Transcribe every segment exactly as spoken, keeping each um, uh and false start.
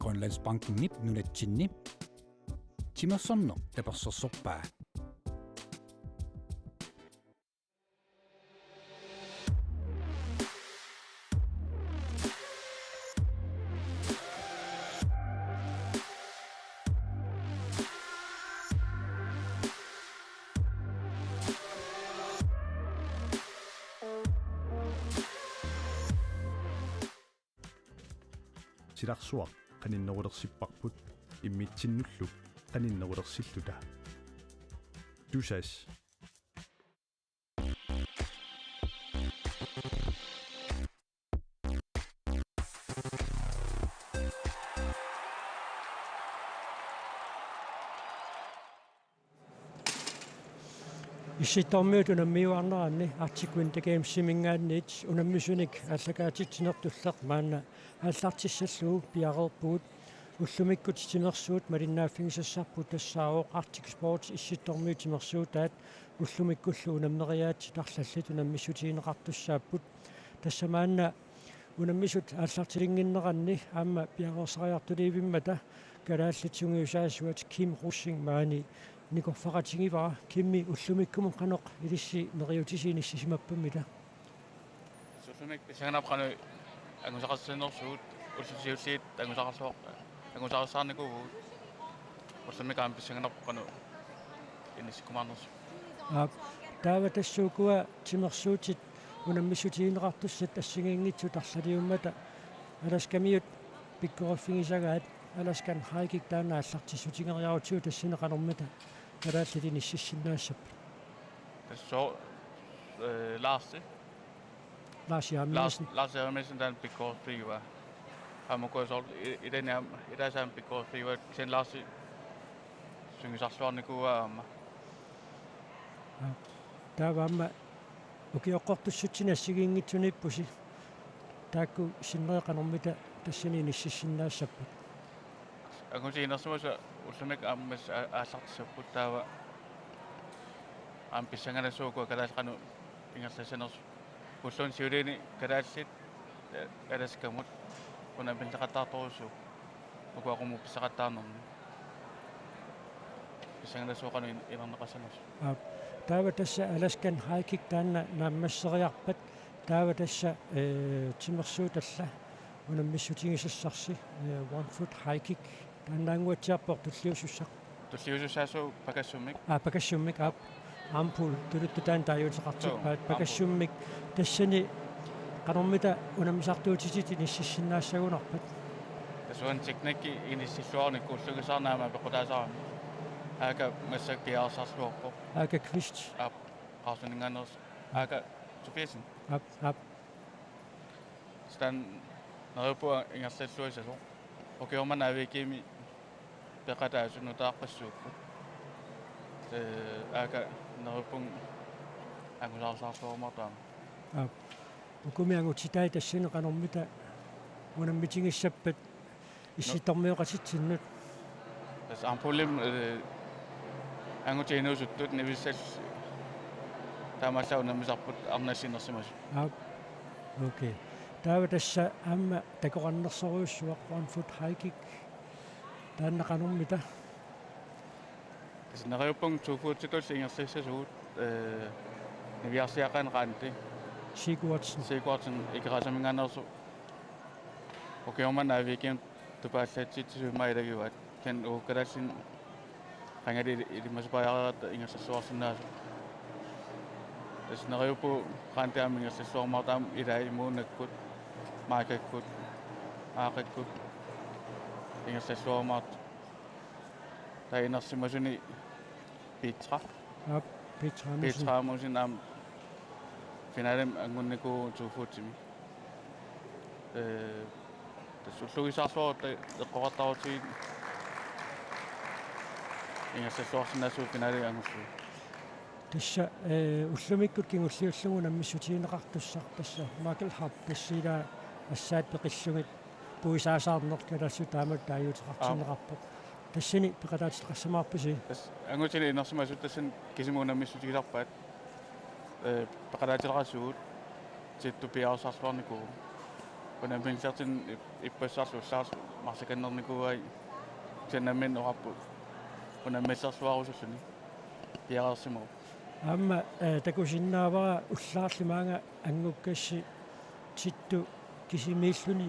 Grønlandsbankenip nunatsinni timersorneq tapersersorpaa. Silarsuaq qaninnerulersipparput immitsinnullu qaninnerulersilluta. Tusass. Issittormiut unammiuarneranni Arctic Winter Gamesiminngaanniit unammisunik aallakaatitsinertulleq maanna aallartissallugu piareerpugut. Ullumikkut timersuut malinnaaffigisassarput tassaavoq Arctic Sports Issittormiut timersuutaat ullumikkullu unammeriaatsit arlallit unammissutigineqartussaapput. Tassa maanna unammisut aallartilinnginneranni aamma piareersariartuliivimmata kalaallit sungiusaasuat Kim Rosing maani nikorfaqatigivara. Kimmi, ullumikkumut qanoq ilissi neriutisi inissisimappammita? Ullumi pissanganarpoq qanoq angusaqarsinersugut, ullut siulliit angusaqarluar-, angusaqarsaarnikuuvugut. Ullumi aamma pissanganarpoq qanoq inissikkumaarnersoq. Aap, taava tassa ukua timersuutit unammissutigineqartussat assigiinngitsut arlaliummata Alaskamiut pikkoriffigisagaat, Alaskan High Kick taanna aallartissutigeriarutsigu tassani qanormita kalaallit inississinnaassapput? Tassa, eh, Larsi. Lars Jeremiassen. Lars, Lars Jeremiassen taanna pikkoriffigaa. Aamma ukua soorlu i-, ilani aamma, ilaasa aamma pikkoriffigaa, kisianni Larsi sungiusarluarnikuuaa aamma. Aa, taava aamma ukioqqortussatsinni assigiinngitsuniippusi. Taakku sinneri qanormita tassani inississinnaassapput? Angutit inersimasut ullumi aamma a-, aallartissapput, taava aamma pissanganassuugut ukua kalaallit qanoq ingerlassanersut. Ullut siuliini kalaallit, eh, Alaskamut unammilleqattaartorujussuupput. Ukua qummut pissaqattaarnermi. Pissanganassuugut qanoq in-, inerneqassanersut. Aap. Taava tassa Alaskan High Kick taanna naammasseriarpat. Taava tassa, eh, timersuut alla unammissutigisassarsi, eh, One Foot High Kick. Taannaannguatsiarpoq tulliusussaq. Tulliusussaassuup Pakassummik. Aa, Pakassummik, aap. Aamma Poul, tuluttut taanna taaguuteqartippaat. Joo, Pakassummik. Tassani qanormita unammisartuutitit inississinnaassagunarpat? Tassa uani teknikki inissilluarunikku ullugisaarnaama peqqutaasarami. Aaka massakkut piareersarluarpoq. Aaka Kvist. Aap, Qaarsuningaanneersoq. Aaka Tobiassen. Aap, aap. Taanna neriuppunga ingerlalluassasoq. Ukioq manna A V G-mi peqataasut nutaarpassuupput. Eh, aaka neriuppunga angusaqarluarumaattaaq. Aap. Ukumi angutitai tassani qanormita unammitigissappat issittormioqatitsinnut? Tassa Ampolimi, eh, angutit inuusuttut nivissallit taamaallaat unammisarput arnallit inersimasut. Aap. Okay. Taava tassa aamma takoqarnersorujussuaq One Foot High Kick. Taanna qanormita? Tassa neriuppunga to footitulli ingerlassasugut, eh, niviarsiaqqanik Randi Sigurdsen. Sigurdsen Ikerasamingaanneersoq. Ukioq manna A V G-mi tupaallatsitsisut immaqa ilagivaat. Kisianni uku kalaallinik qangali ilimasupariareeratta ingerlalluarsinnaasoq. Tassa neriuppunga Randi aamma ingerlalluarumaartoq aamma ilai Muunakkut, Maakakkut, Aaqakkut ingerlalluarumaartoq. Taava inersimasuni Petra. Aap, Petra Amundsen. Petra Amundsen aamma finalemi angunnikuuvoq to footimi. Eh, tassa ullugisaarluarutta eqqoqartarutsigit ingerlalluarsinnaassuuvoq finalemi angullugu. Tassa, eh, ullumikkut kingulliullugu unammissutigineqartussaq tassa Michael Hart, tassa ila assaat peqillugit puisaasaarneq kalaallisut taamatut taaguuteqartinneqarpoq. Aap. Tassani peqataatitaqassamaarpusi? Tassa angutini inersimasut tassani kisimik unammissutigisarpaat. Eh, peqataatitaqassuugut, Tittu piareersarluarnikuuvoq. Unammilertinneq ip-, ippassarlu ullaarlu Marsakannernikuuai, kisianni nammineq oqarput unammillersuarusulluni piareersimavoq. Aamma, eh, takusinnaavara ullaarli maanga anngukkassi Tittu kisimiilluni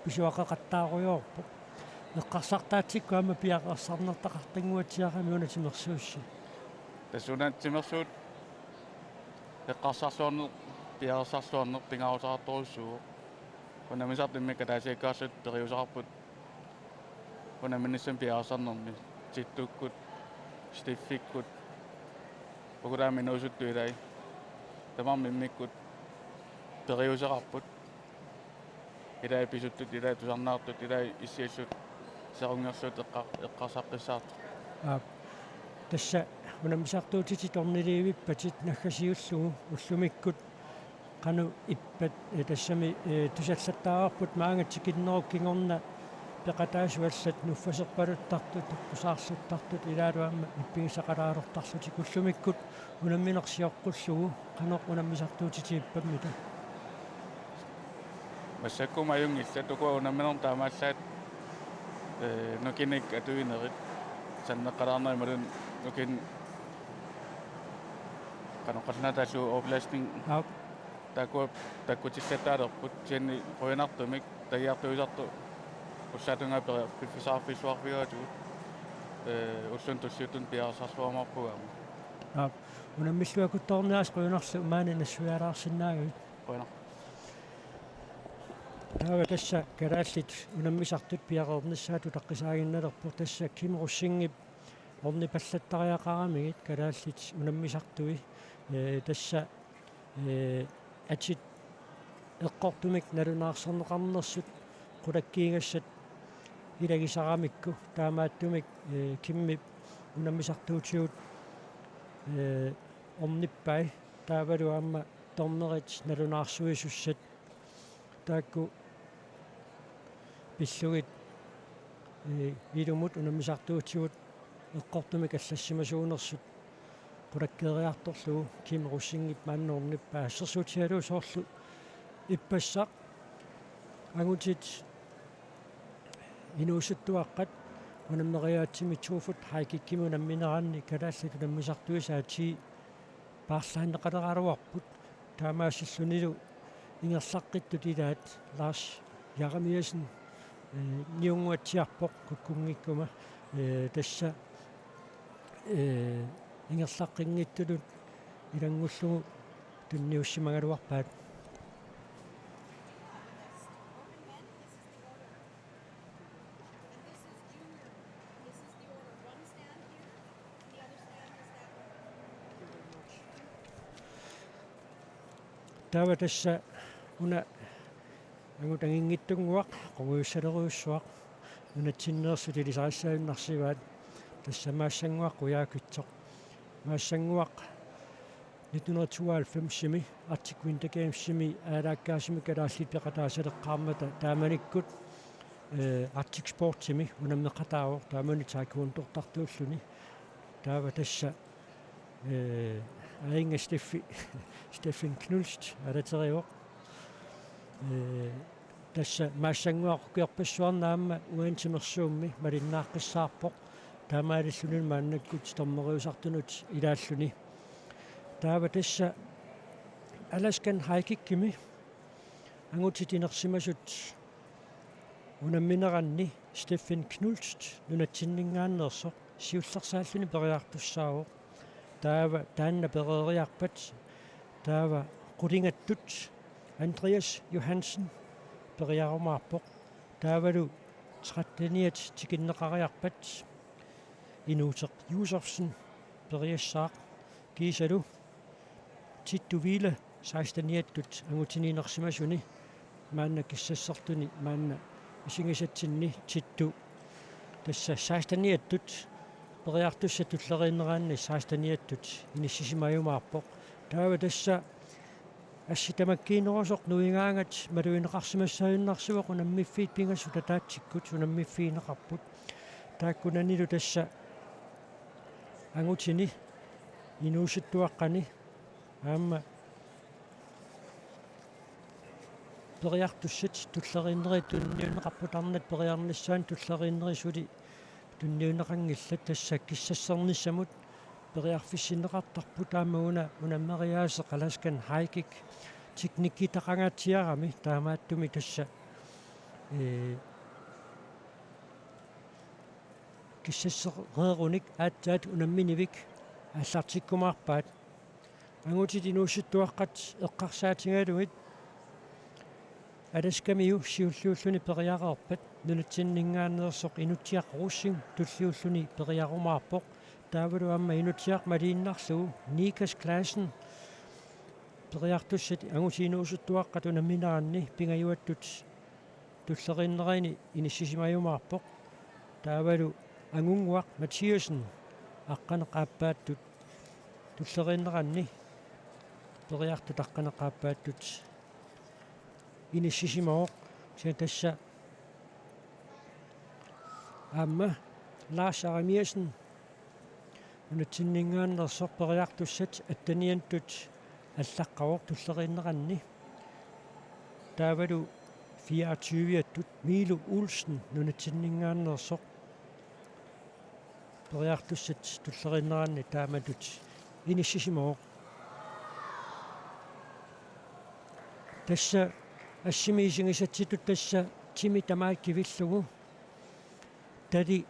pisuaqeqattaarujoorpoq. Eqqarsartaatsikkut aamma piareersarnertaqartinnguatsiarami una timersuussi. Tassa una timersuut eqqarsarluarneq, piareersarluarneq pingaaruteqartorujussuuvoq. Unammisartut immikkut ataasiakkaarlutik periuseqarput unamminissamut piareersarnermi, Tittukkut, Steffikkut, ukulaami inuusuttut ilai. Tamarmik immikkut periuseqarput. Ilai pisuttut, ilai tusarnaartut, ilai issiallu sequngerluut eqqa-, eqqarsaqqissaartut. Aap. Tassa unammisartuutitit orniliivippatit naggasiullugu ullumikkut qanoq ippat, eh, tassami, eh, tusallattaavarput maanga tikinnerup kingorna peqataasut allat nuffaserpaluttartut, toqqusaarluttartut ilaalu aamma ippigisaqalaalertarlutik ullumikkut unammineq sioqqullugu qanoq unammisartuutitit ippammita? Massakkut ajunngillat ukua unamminermi taamaallaat, eh, nukinnik atuinerit, sanneqqalaarnerit imaluunniit nukinnik qanoq qallunaatut taallugu opløsning. Aap. Taakkua takkutillattaalerput, kisianni qujanartumik tagiartuisartut ullaap tungaa peri-, piffissaqarfissuarfigaatigut, eh, ulluni tulliuttuni piareersarluarumaarpugut aamma. Aap. Unammilluakuttoorniarsi, qujanarlu maani nassuiaalaarsinnaagavit. Qujanaq. Taava tassa kalaallit unammisartut piareernissaat utaqqisaaginnalerpoq, tassa Kim Rosingip ornipallattariaqaramigit kalaallit unammisartui, eh, tassa, eh, atit eqqortumik nalunaarsorneqarnersut qulakkiigassat ilagisaramikku, taamaattumik, eh, Kimmip unammisartuutigut, eh, ornippai, taavalu aamma dommerit nalunaarsuisussat taakku pillugit, eh, ilumut unammisartuutigut eqqortumik allassimasuunersut qulakkeeriartorlugu Kim Rosingip maanna ornippaa. Assersuutigalugu soorlu ippassaq angutit inuusuttuaqqat unammeriaatsimi to foot high kickimi unammineranni kalaallit unammisartuisa ti paarlaanneqaleraluarput. Taamaassillunilu ingerlaqqittut ilaat Lars Jeremiassen, eh, niunnguatsiarpoq kukkunngikkuma, eh, tassa, eh, ingerlaqqinngitsunut ilanngullugu tunniussimagaluarpaat. Taava tassa una angut anginngitsunnguaq, qungujussalerujussuaq, nunatsinneersut ilisarissaajunnarsivaat, tassa Maassannguaq Qujaukitsoq. Maassannguaq nitten hundrede tooghalvfemsimi Arctic Winter Gamesimi aalaakkaasumik kalaallit peqataasaleqqaarmata taamanikkut, eh, Arctic Sportsimi unammeqataavoq taamani taekwondortartuulluni. Taava tassa, eh, aajinnga Steffi, Steffen Knust alaterivoq. Eh, tassa Maassannguaq ukiorpassuarni aamma uani timersuummi malinnaaqqissaarpoq. Taamaalilluni maannakkut dommeriusartunut ilaalluni. Taava tassa Alaskan high kickimi angutit inersimasut unammineranni Steffen Knust nunatsinninngaanneersoq siullersaalluni periartussaavoq. Taava taanna pereeriarpat taava qulingattut Andreas Johansen periarumaarpoq. Taavalu tretteniat tikinneqariarpat Inuuteq Josefsen periassaaq, kiisalu Tittu Wille seksteniattut angutini inersimasuni maanna kissassertuni maanna isigisatsinni Tittu tassa seksteniattut periartussat tulleriinneraanni seksteniattut inissisimajumaarpoq. Taava tassa assit tamakkiinerusoq nuigaangat malugineqarsimassaajunnarsivoq, unammiffiit pingasut ataatsikkut unammiffigineqarput. Taakkunanilu tassa angutini inuusuttuaqqani aamma periartussat tulleriinneri tunniunneqarput, arnat periarnissaannut tulleriinneri suli tunniunneqanngillat. Tassa kissassernissamut periarfissinneqartarput, aamma una unammeriaaseq Alaskan High Kick teknikkitaqangaatsiarami, taamaattumik tassa, ee, kissassereerunik aatsaat unamminivik aallartikkumaarpaat. Angutit inuusuttuaqqat eqqarsaatigalugit Alaskamiu siulliulluni periareerpat, nunatsinninngaanneersoq Inutsiaq Rosing tulliulluni periarumaarpoq. Taavalu aamma Inutsiaq maliinnarlugu Nikas Claassen periartussat angutit inuusuttuaqqat unammineranni pingajuattut tulleriinneranni inissisimajumaarpoq. Taavalu Angunnguaq Mathiassen aqqaneq-aappaattut tulleriinneranni periartut aqqaneq-aappaattut inissisimavoq. Kisianni tassa aamma Lars Jeremiassen nunatsinninngaanneersoq periartussat attenianiittut allaqqavoq tulleriinneranni. Taavalu fireogtyviattut Miilu Olsen nunatsinninngaanneersoq periartussat tulleriinneranni taamatut inissisimavoq. Tassa assimi isigisatsitut tassa timi tamaat kivillugu, tali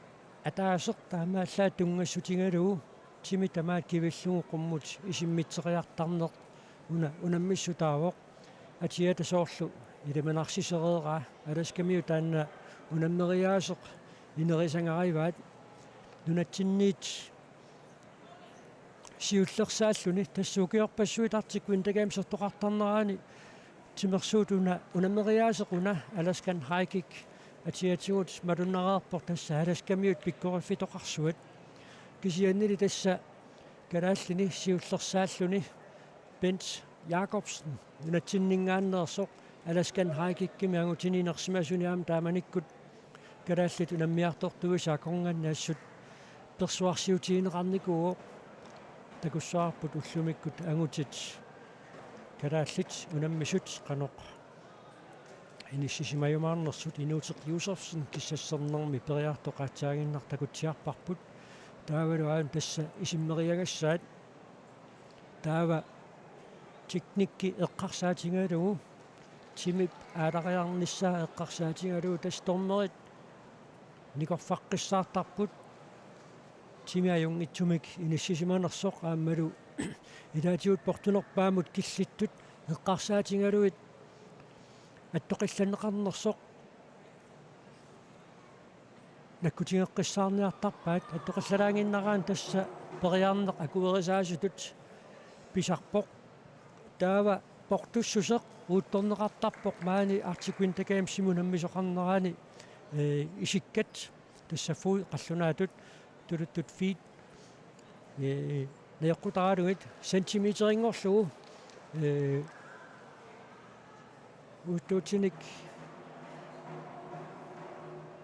ataaseq taamaallaat tunngassutigalugu, timi tamaat kivillugu qummut isimmitseriartarneq una unammissutaavoq. Atiata soorlu ilimanarsisereeraa, Alaskamiu taanna unammeriaaseq inerisangaraat. Nunatsinniit siullersaalluni, tassa ukiorpassuit Arctic Winter Gamesertoqartarnerani timersuut una unammeriaaseq una Alaskan High Kick atiatigut malunnarpoq, tassa Alaskamiut pikkoriffitoqarsuat. Kisiannili tassa kalaallini siullersaalluni Bent Jakobsen nunatsinninngaanneersoq Alaskan High Kickimi angutini inersimasuni aamma taamanikkut kalaallit unammiartortuisa akornanni assut persuarsiutigineqarnikuuvoq. Takussavarput ullumikkut angutit kalaallit unammisut qanoq inissisimajumaarnersut. Inuuteq Josefsen kissassernermi periartoq aatsaaginnaq takutsiarparput. Taavalu aamma tassa isimmeriagassaat. Taava teknikki eqqarsaatigalugu, timip aalariarnissaa eqqarsaatigalugu, tassa dommerit nikorfaqqissaartarput timi ajunngitsumik inissisimanersoq aammalu ilaatigut portunerpaamut killittut eqqarsaatigalugit attoqillanneqarnersoq nakkutigeqqissaarniartarpaat. Attoqillalaannginnaraanni tassa periarneq akuerisaasutut pisarpoq. Taava portussuseq uuttorneqartarpoq maani Arctic Winter Gamesimi unammisoqarnerani, ee, isikkat, tassa fod qallunaatut, tuluttut feet, ee, najoqqutaralugit centimeterinngorlugu, ee, uuttuutinik,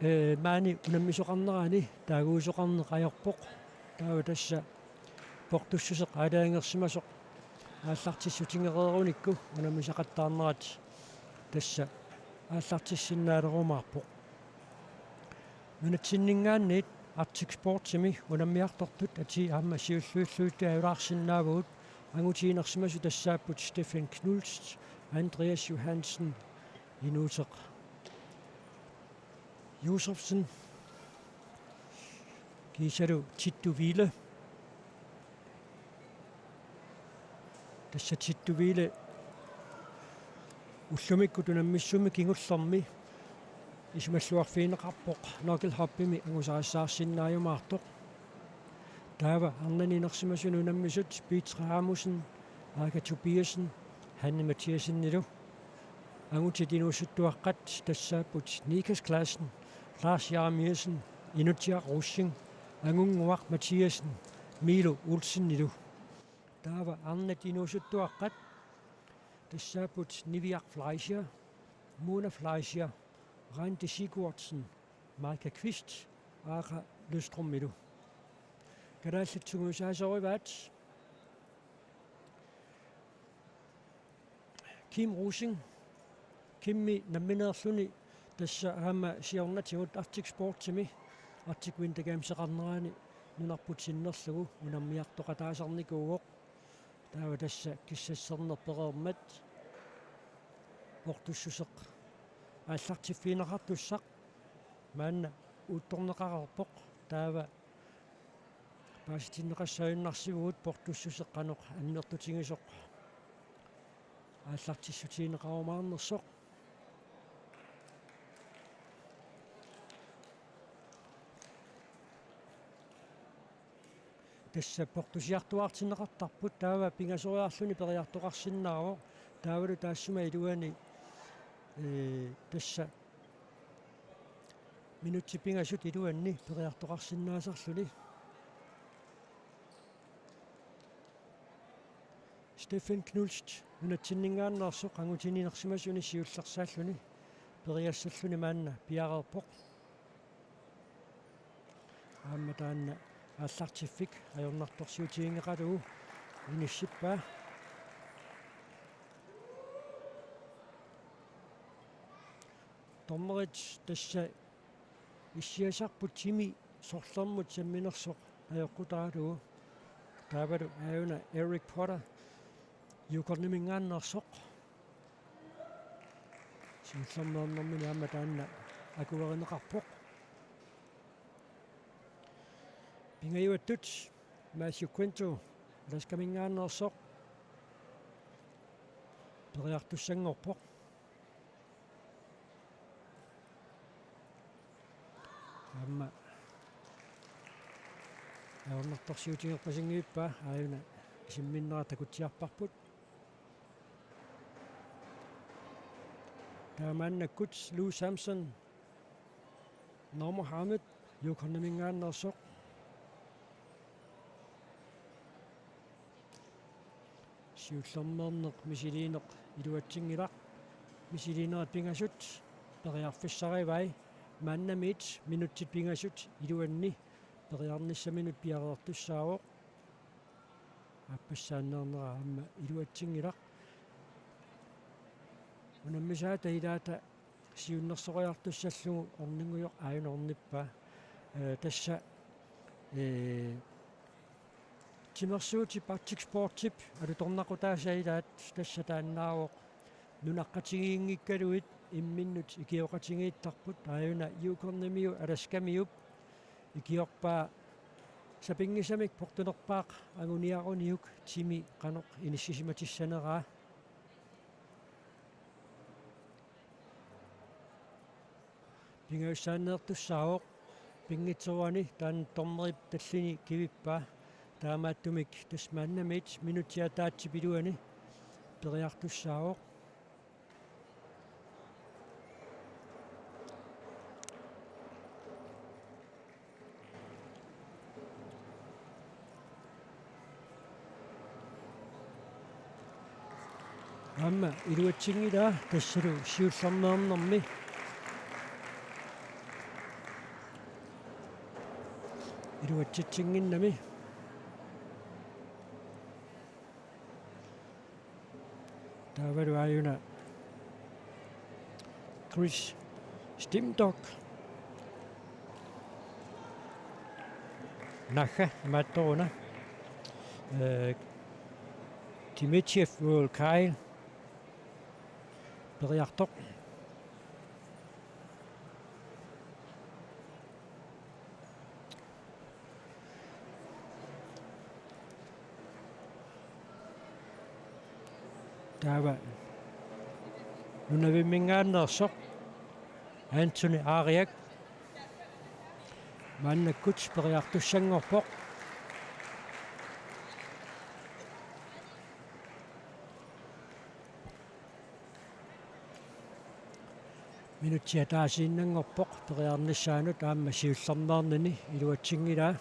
ee, maani unammisoqarnerani taaguisoqarneq ajorpoq. Taava tassa portussuseq aalajangersimasoq aallartissutigereerunikku unammisaqattaarnerat tassa aallartissinnaalerumaarpoq. Nunatsinninngaanniit Arctic Sportsimi unammiartortut atii aamma siulliullugit ajulaarsinnaavugut. Angutit inersimasut tassaapput Steffen Knust, Andreas Johansen, Inuuteq Josefsen, kiisalu Tittu Wille. Tassa Tittu Wille ullumikkut unammissummi kingullermi isumalluarfigineqarpoq knucklehoppimi angusarissaarsinnaajumaartoq. Taava arnani inersimasuni unammisut Peter Ramussen, Aka Tobiassen, Hanne Mathiassenilu. Angutit inuusuttuaqqat tassaapput Nikas Claassen, Lars Jeremiassen, Inutsiaq Rosing, Angunnguaq Mathiassen, Miilu Olsenilu. Taava arnat inuusuttuaqqat tassaapput Niviaq Fleischer, Mona Fleischer, Randi Sigurdsen, Maika Kvist, Aaqa Løstromilu. Kalaallit sungiusaasorivaat Kim Rosing, Kimmi nammineerluni tassa aamma siornatigut Arctic Sportsimi Arctic Winter Gameseqarnerani nunarput sinnerlugu unammiartoqataasarnikuuvoq. Taava tassa kissasserneq pereermat portussuseq aallartiffigineqartussaq maanna uuttorneqareerpoq. Taava paasitinneqassaajunnaarsivugut portussuseq qanoq annertutigisoq aallartissutigineqarumaarnersoq. Tassa portusiartuaartinneqartarput, taava pingasoriarluni periartoqarsinnaavoq, taavalu taassuma iluani, ee, tassa minutsit pingasut iluanni periartoqarsinnaasarluni. Steffen Knust nunatsinninngaanneersoq angutininersimasuni siullersaalluni periassalluni maanna piareerpoq. Aamma taanna aallartiffik ajornartorsiutiginngeqalugu inissippaa. Dommerit tassa issiasarput timi sorlermut samminersoq ajoqutaralugu. Taavalu aajuna Eric Potter Yukonimingaanneersoq. Siullermeernermini aamma taanna akuerineqarpoq. Pingajuattut Matthew Quinto Alaskamingaanneersoq periartussanngorpoq. Aamma ajornartorsiutigerpasinngivippa aajuna isimminnera takutsiarparput. Taamaannakkut Lou Samson, Noah Mohamed, Yukonimingaanneersoq. Siullermeerneq misiliineq iluatsinngilaq. Misiliinerit pingasut periarfissarivai. Maannamiit minutsit pingasut iluanni periarnissaminut piareertussaavoq. Aappassaanneernera aamma iluatsinngilaq. Unammisaata ilaata siunnersoriartussallugu orninngujoq aajuna ornippaa. Ee, tassa, ee, timersuutip Arctic Sportsip alutornaqutaasa ilaat tassa taannaavoq nunaqqatigiinngikkaluit imminnut ikioqatigiittarput aajuna Yukonimiu Alaskamiup ikiorpaa sapinngisamik portunerpaaq anguniaruniuk timi qanoq inissisimatissaneraa. Pingajussaanneertussaavoq pinngitsoorani taanna dommerip tallini kivippaa. Taamaattumik tassa maannamiit minutsit ataatsip iluani periartussaavoq. Aamma iluatsinngilaa tassalu siullermeernermi iluatsitsinnginnami. Taavalu aajuna Chris Stimdorf. Naha imaattoruna. Eh, Dmitriev Volkai. Periartoq. Taava Nunavimmingaanneersoq Anthony Ariak maannakkut periartussanngorpoq. Minutsit ataasiinnanngorpoq periarnissaanut aamma siullermeernini iluatsinngilaa.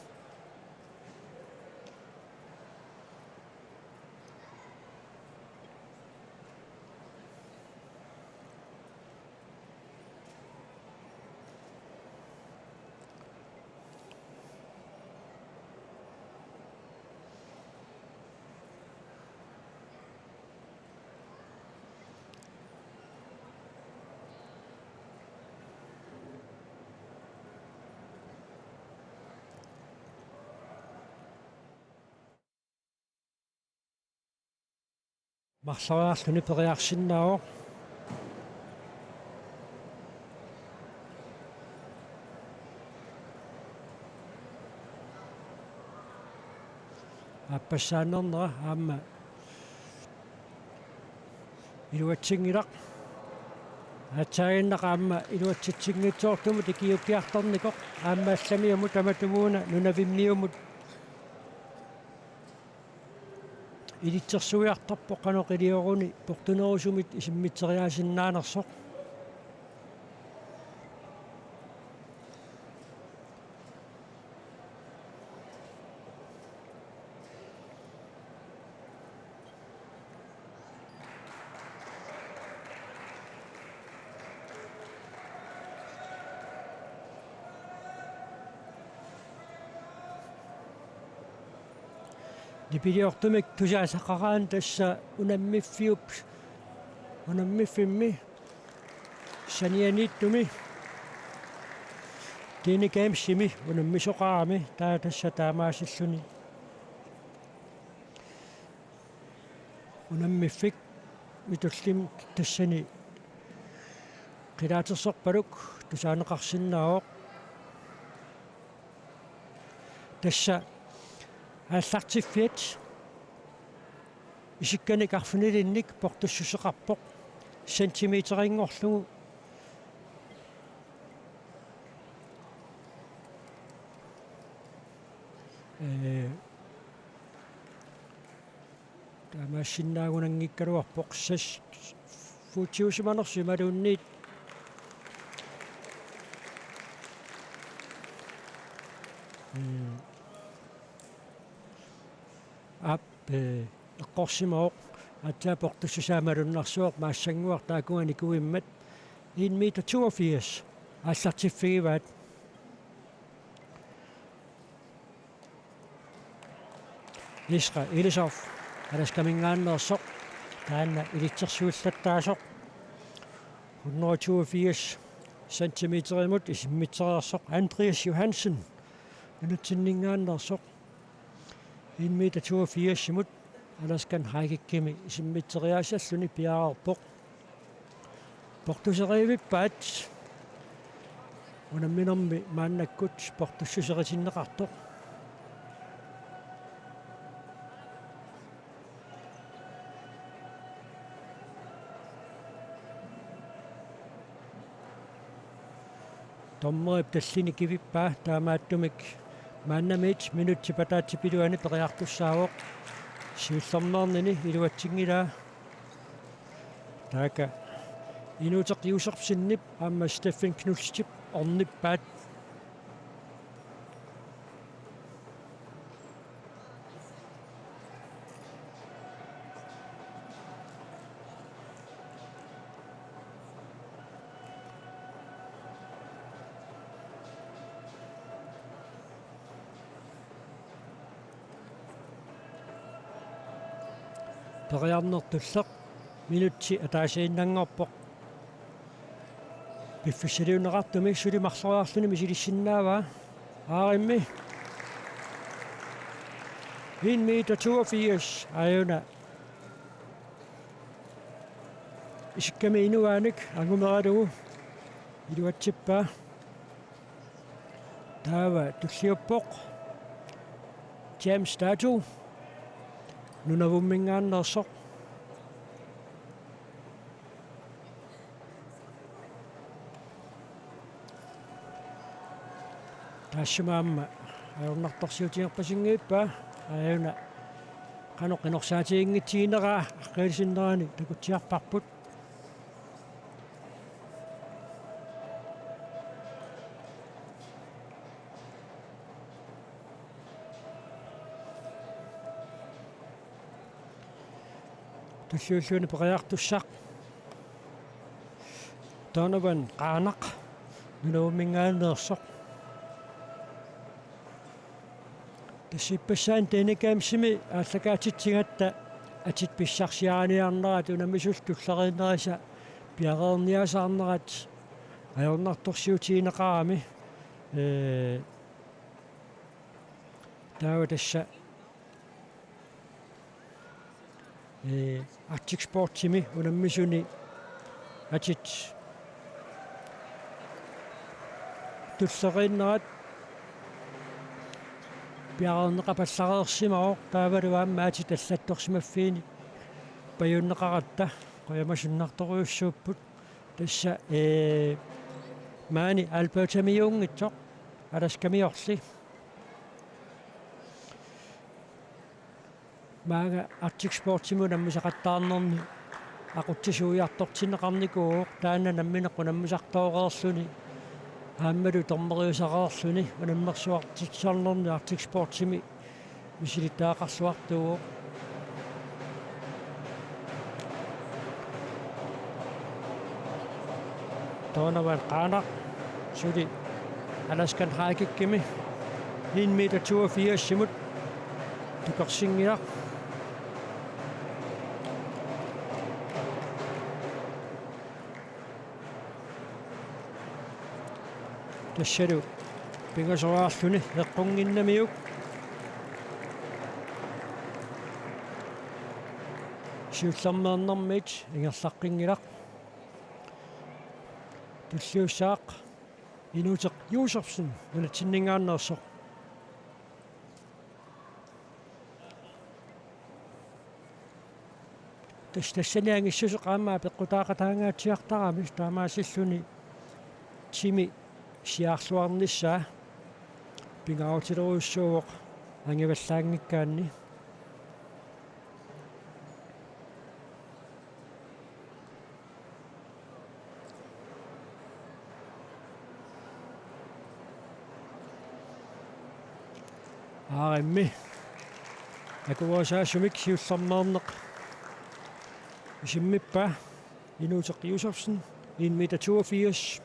Marloriarluni periarsinnaavoq. Aappassaannernera aamma iluatsinngilaq. Aatsaaginnaq aamma iluatsitsinngitsoortumut ikiuukkiartornikoq aamma allamiumut tamatumuuna nunavimmiumut ilitsersuiartarpoq qanoq ilioruni portunerusumit isimmitseriaasinnaanersoq. Nipiliortumik tusaasaqaraanni tassa unammiffiup, unammiffimmi sanianiittumi Dene Gamesimi unammisoqarami, taava tassa taamaasilluni unammiffik mitullim tassani qilaatersorpaluk tusaaneqarsinnaavoq. Tassa aallartiffiat isikkanik arfinilinnik portussuseqarpoq centimeterinngorlugu. Ee, taamaasinnaagunanngikkaluarpoq seks fuutiusimanersoq imaluunniit. Ee, aap, ee, eqqorsimavoq aatsaat portussusaa malunnarsivoq, maassannguaq taakunga nikuimmat en meter toogfirs aallartiffigivaat. Isra Ilisov Alaskamingaanneersoq, taanna ilitsersuillattaasoq, hundrede toogfirs centimeterimut isimmitseriarsoq. Andreas Johansen nunatsinningaanneersoq, en meter toogfirsimut Alaskan High Kickimi isimmitseriaasalluni piareerpoq. Portuseriivippaat unamminermi maannakkut portussuseritinneqartoq. Dommerip tallini kivippaa, taamaattumik maannamiit minutsit ataatsip iluani periartussaavoq. Siullermeernini iluatsinngilaa. Taakku Inuuteq Josefsenip aamma Steffen Knudsenip ornippaat. Periarnertulleq minutsi ataasiinnanngorpoq. Piffissaliunneqartumi suli marloriarluni misilissinnaavaa. Aarimmi. En meter toogfirs, aajuna isikkami inuaanik angumeralugu iluatsippaa. Taava tulliuppoq James Dato Nunavummingaanneersoq. Taassuma aamma ajornartorsiutigerpasinngilaa, aajuna qanoq qinorsaatiginngitsigineraa aqqiisinnerani takutsiarparput. Tulliullugu periartussaq Donovan Qaanaq Nunavummingaanneersoq. Tassa ippassaani Dene Gamesimi aallakaatitsigatta atit pissarsiariniarnerat unammisullu tulleriinnerisa piareerniasaarnerat ajornartorsiutigineqarami, ee, taava tassa ee, Arctic Sportsimi unammisuni atit tulleriinnerat piareerneqapallareersimavoq, taavalu aamma atit allattorsimaffiini pajunneqaratta qujamasunnartorujussuupput. Tassa, ee, maani Albertamiuunngitsoq, Alaskamiorli. Maanga Arctic Sportsimi unammisaqattaarnerni aqutsisuujartortinneqarnikuuvoq, taanna nammineq unammisartooreerluni aammalu dommeriusareerluni unammersuartitsisarnerni Arctic Sportsimi misilittagaqarluartuuvoq. Donovan Qaanaq suli Alaskan High Kickimi en meter toogfirsimut tukarsinngilaq. Tassalu pingasoriarluni eqqunnginnamiuk siullermeernermiit ingerlaqqinngilaq. Tulliussaaq Inuuteq Josefsen nunatsinninngaanneersoq. Tas-, tassani angissuseq aamma peqqutaaqataangaatsiartarami, taamaasilluni timi siaarluarnissaa pingaarutilerujussuuvoq angivallaanngikkaanni. Aarimmi akuerisaasumik siullermeerneq isimmippaa Inuuteq Josefsen, en meter toogfirs.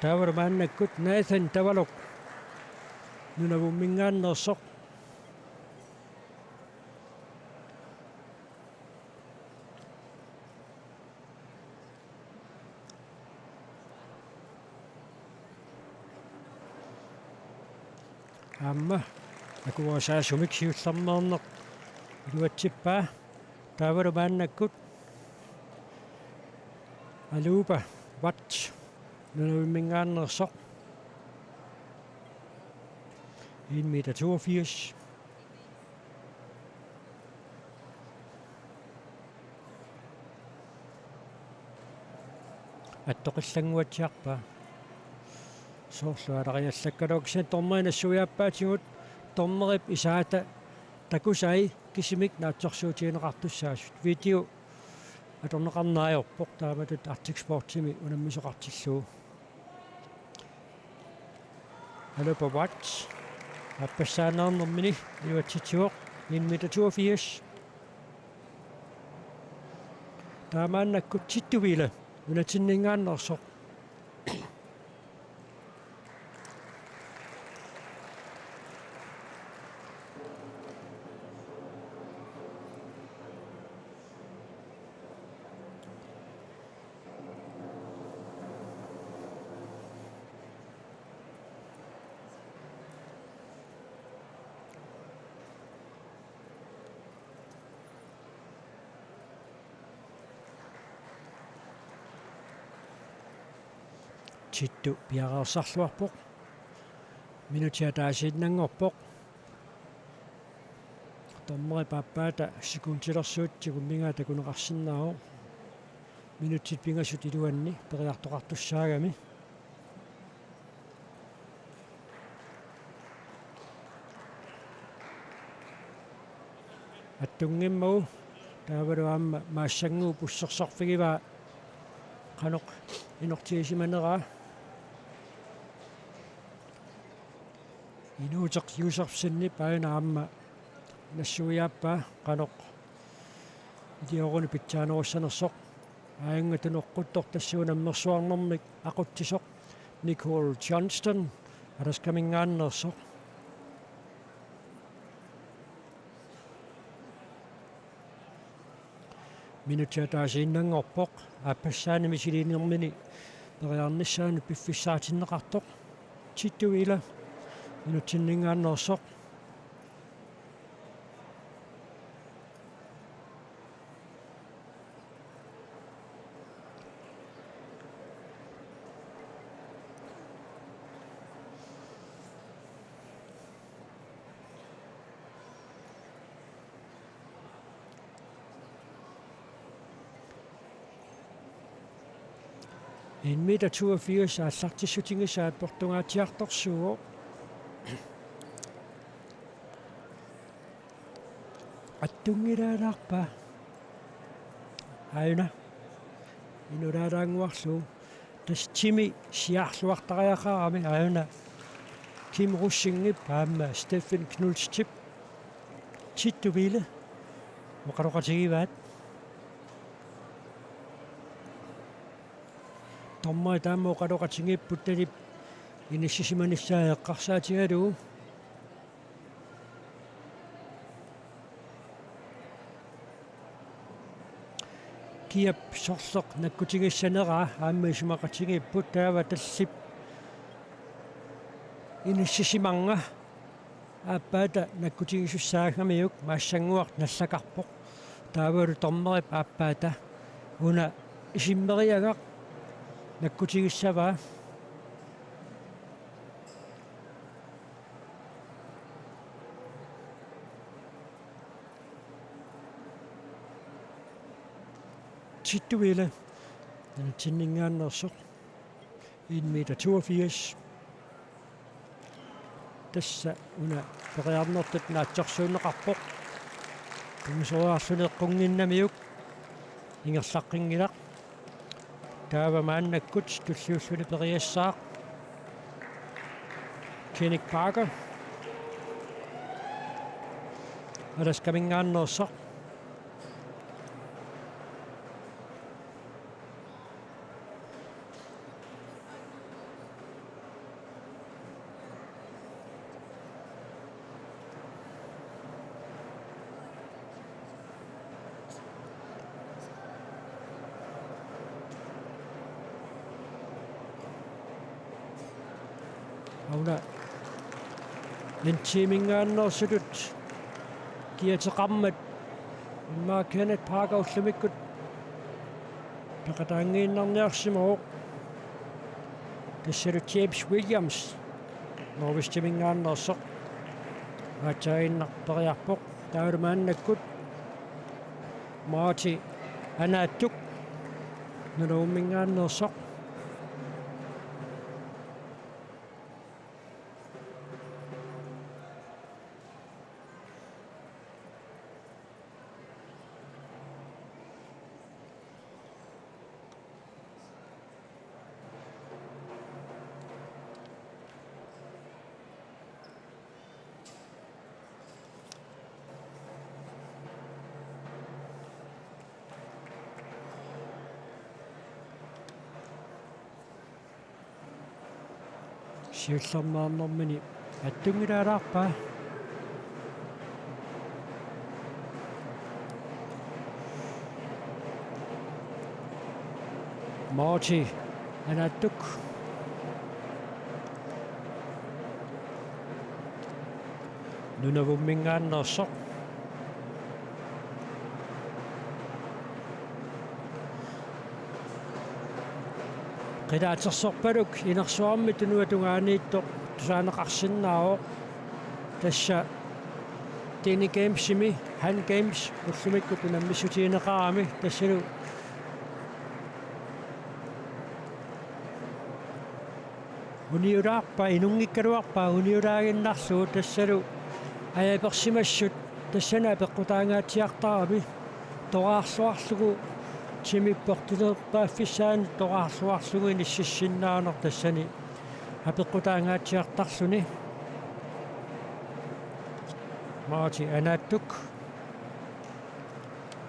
Taavalu maannakkut Nathan Tavaluk Nunavumminngaanneersoq. Aamma akuerisaasumik siullermeerneq iluatsippaa. Taavalu maannakkut Aluupa Watt Nunavimminngaanneersoq, en meter toogfirs. Attoqillannguatsiarpaa. Soorlu alariallakkaluaq kisianni dommeri nassuiaappaatigut, dommerip isaata takusai kisimik naatsorsuutigineqartussaasut. Video atorneqarneq ajorpoq taamatut Arctic Sportsimi unammisoqartillugu. Aluupa Watt aappassaaneernermini iluatsitsivoq, en meter toogfirs. Taamaannakkut Tittu Wille nunatsinninngaanneersoq. Tittu piareersarluarpoq. Minutsit ataasiinnanngorpoq. Dommerip aappaata sekundilersuut tigummigaat takuneqarsinnaavoq. Minutsit pingasut iluanni periartoqartussaagami. Attunngimmagu taavalu aamma maassannguup ussersorfigivaa qanoq inortigisimaneraa. Inuuteq Josefsenip aajuna aamma nassuiaappaa qanoq ilioruni pitsaanerussanersoq. Aajunga tunoqquttoq tassa unammersuarnermik aqutsisoq Nicole Johnston Alaskaminngaanneersoq. Minutsit ataasiinnanngorpoq, aappassaani misiliinermini periarnissaanut piffissaatinneqartoq. Tittu Wille Minutsinninngaanneersoq. En meter toogfirs aallartissutigisaat portugaatsiartorsuuvoq. Attunngilaalaarpa? Aajuna. Inulaalaannguarlugu. Tassa timi siaarluartariaqarami aajuna. Kim Rosingip aamma Steffen Knudsenip. Tittu Wille. Oqaloqatigivaat. Dommerit aamma oqaloqatigiipput talip inissisimanissaa eqqarsaatigalugu. Kiap sorleq nakkutigissaneraa aamma isumaqatigiipput, taava tallip inissisimanerani aappaata nakkutigisussaagamiuk Maassanguaq nallakarpoq. Taavalu dommerip aappaata una isimmeriagaq nakkutigissavaa. Tittu Wille. Minutsinninngaanneersoq. En meter toogfirs. Tassa una periarnertut naatsorsuunneqarpoq. Tunngasoriarluni eqqunnginnamiuk ingerlaqqinngilaq. Taava maannakkut tulliulluni periassaaq Kenneth Parker. Alaskaminngaanneersoq. Auna N T-minngaanneersutut kiateqarmat immaqa Kenneth Parker ullumikkut peqataanngiinnarniarsimavoq. Tassalu James Williams Northwestiminngaanneersoq aatsaaginnaq periarpoq. Taavalu maannakkut Marty Anaattuk Nunavumminngaanneersoq. Siullermeernermini attunngilaalaarpa? Marty Anaattuk Nunavumminngaanneersoq. Qilaatersorpaluk inersuarmi tunuatungaaniittoq tusaaneqarsinnaavoq. Tassa Dene Gamesimi, Han Games, ullumikkut unammissutigineqarami, tassalu uniulaarpa, inunngikkaluarpa uniulaaginnarlugu, tassalu ajapersimassut tassani apeqqutaangaatsiartarami, toraarluarlugu timip portilerpaaffissaani toraarluarlugu inississinnaaneq tassani apeqqutaangaatsiartarluni. Marty Anaattuk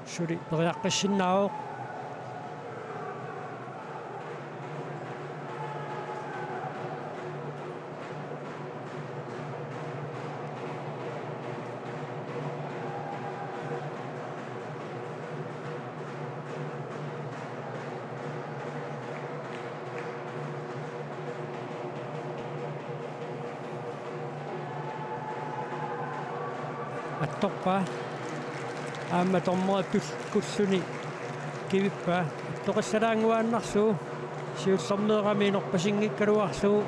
suli periaqqissinnaavoq. Attorpaa. Aamma dommeri pil-, kulluni kivippaa. Attoqallalaannguaannarlugu. Siullermeerami inorpasinngikkaluarlugu.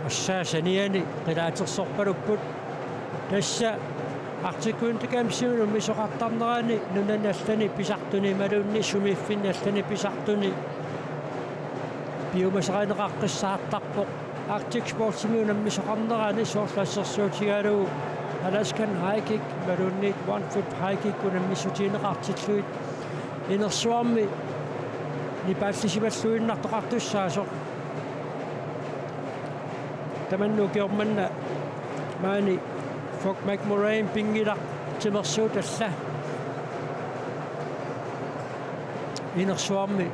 Assaasa niani qilaatersorpalupput. Tassa Arctic Winter Gamesimi unammisoqartarnerani nunani allani pisartuni imaluunniit sumiiffinni allani pisartuni piumasarineqaqqissaartarpoq. Arctic Sportsimi unammisoqarnerani soorlu assersuutigalugu Alaskan High Kick imaluunniit One Foot High Kick unammissutigineqartillugit inersuarmi nipaallisimalluinnartoqartussaasoq. Tamanna ukioq manna maani Fock McMorran pinngilaq timersuutalla inersuarmi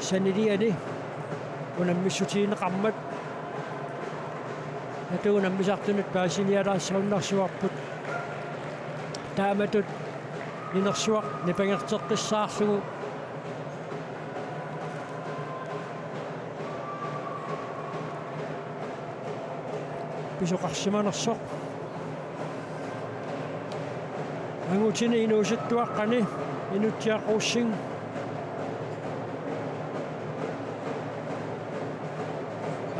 saniliani unammissutigineqarmat. Natuu unammisartunut paasinialaassagunarsuarput. Taamatut inersuaq nipangerteqqissaarlugu pisoqarsimanersoq. Angutini inuusuttuaqqani Inutsiaq Rosing.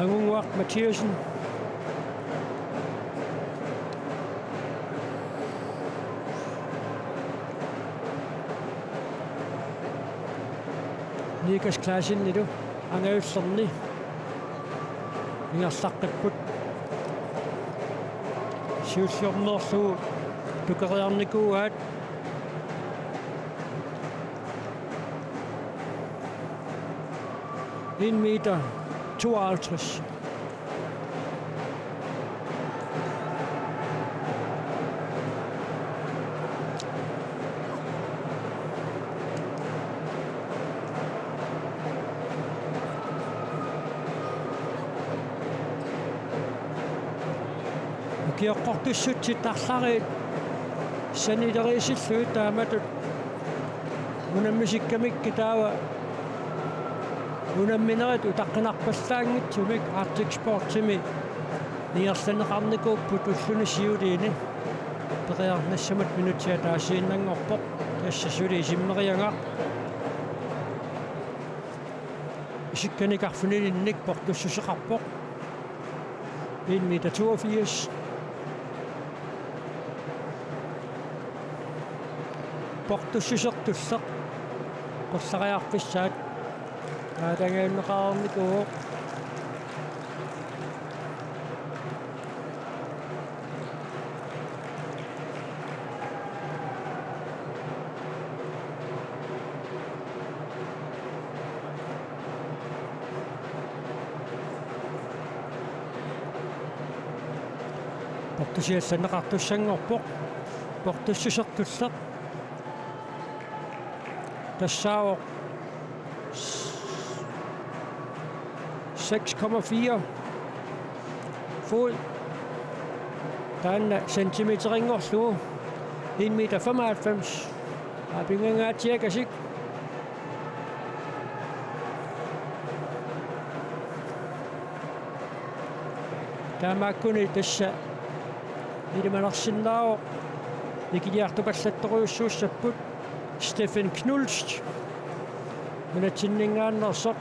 Angunnguaq Mathiassen. Nikas Klaasenilu angajullerni ingerlaqqipput. Siulliornerlu tukeriarnikuuaat. En meter tooghalvtreds. Ukioqqortussutsit arlariit sanileriisillugit taamatut unammisikkamikku taava unamminerit utaqqinarpallaanngitsumik Arctic Sportsimi ingerlanneqarnikuupput ulluni siuliini. Periarnassamut minutsit ataasiinnanngorpoq, tassa suli isimmeriagaq. Isikkanik arfinilinnik portussuseqarpoq. En meter toogfirs. Portussuseq tulleq. Qollariarfissaat. Aalajangajunneqareernikuuvoq. Portusiallanneqartussanngorpoq. Portussuseq tulleq. Tassaavoq seks komma fire fod. Taanna centimeterinngorlugu. En meter femoghalvfems. Aapinngangaatsiakasik. Taamaakkuni tassa ilimanarsinnaavoq ikiliartupallattorujussuussapput. Steffen Knust nunatsinninngaanneersoq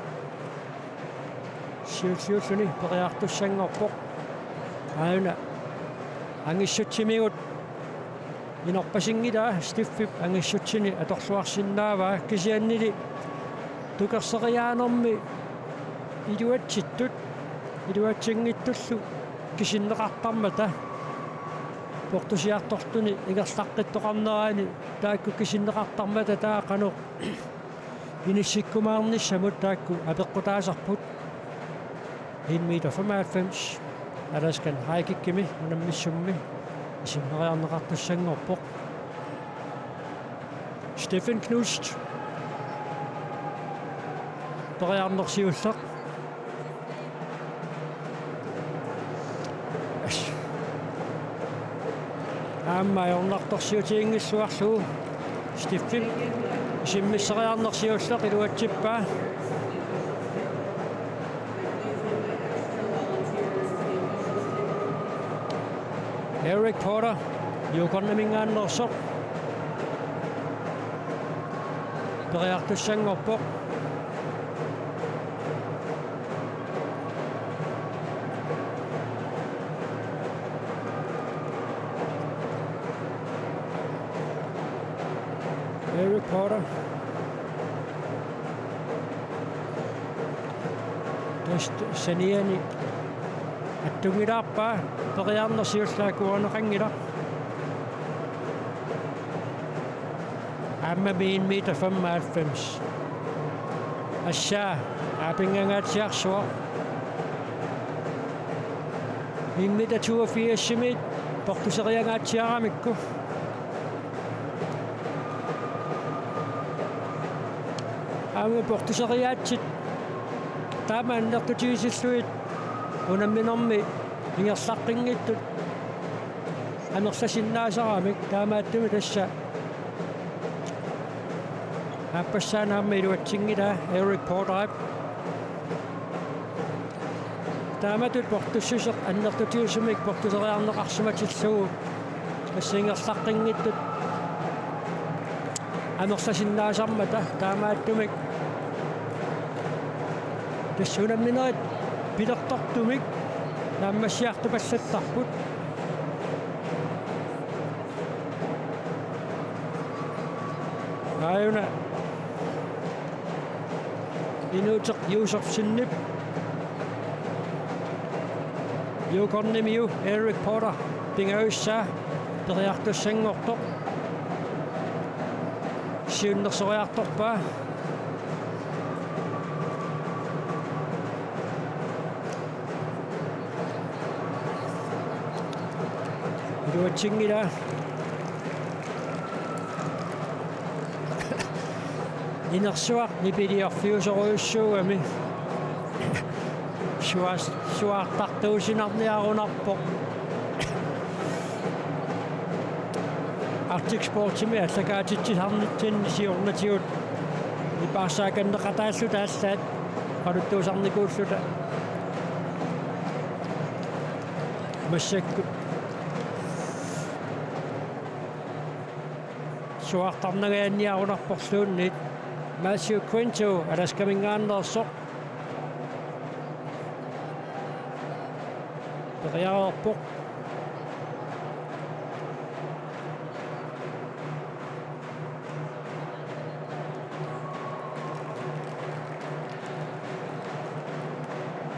siulliulluni periartussanngorpoq. Aajuna angissutsimigut inorpasinngilaa, Steffip angissutsini atorluarsinnaavaa, kisiannili tukerseriaanermi iluatsittut, iluatsinngitsullu kisinneqartarmata portusiartortuni ingerlaqqittoqarnerani taakku kisinneqartarmata taava qanoq inissikkumaarnissamut taakku apeqqutaasarput. En meter femoghalvfems, Alaskan High Kickimi unammissummi isimmeriarneqartussanngorpoq. Steffen Knust. Periarneq siulleq. Aamma ajornartorsiutiginngilluarlugu Stiffip isimmissariarneq siulleq iluatsippaa. Eric Porter, Yukonimingaanneersoq, periartussanngorpoq. Eric Porter. Tassa saniani attunngilaarpaa, periarneq siulleq akuerineqanngilaq. Aamma en meter femoghalvfems. Assaa aapinngaangaatsiarsuaq. En meter toogfirsimiit portuseriangaatsiaramikku. Aamma portuseriaatsit taama annertutigissillugit unamminermi ingerlaqqinngitsut amerlasinnaasaramik, taamaattumik tassa aappassaana aamma iluatsinngilaa Eric Porterip. Taamatut portussuseq annertutigisumik portuseriarneqarsimatillugu tassa ingerlaqqinngitsut amerlasinnaasarmata, taamaattumik tassa unamminerit pilertortumik naammassiartupallattarput. Aajuna Inuuteq Josefsenip Yukonimiu Eric Porter pingajussaa periartussanngortoq siunnersoriartorpaa. Iluatsinngilaa. Inersuaq nipiliorfiusorujussuugami. Suaas-, suaartartuusinarniarunarpoq. Arctic Sportsimi allakaatitsisarnitsinni siornatigut nipaarsaakanneqataalluta allaat oqaluttuusarnikuulluta. Massakkut suaartarnangajanniarunarporluunniit. Matthew Quinto, Alaskamingaanneersoq, periareerpoq.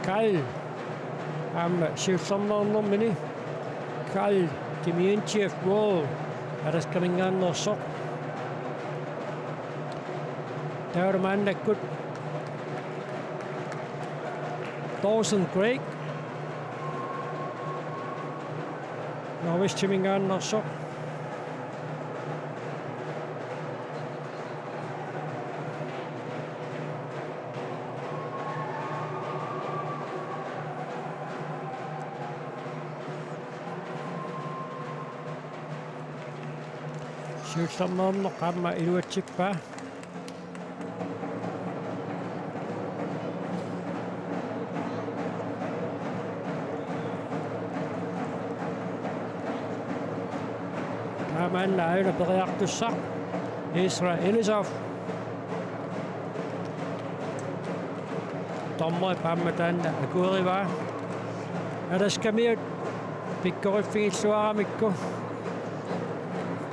Kyle aamma siullermeernermini. Kyle Dementijev Wall, Alaskamingaanneersoq. Taava maannakkut Dawson Creek, Northwestimingaanneersoq. Siullermeerneq aamma iluatsippaa. Taamaanna aajuna periartussaq Ezra Elisov. Dommerip aamma taanna akuerivaa. Alaskamiut pikkoriffigilluaramikku.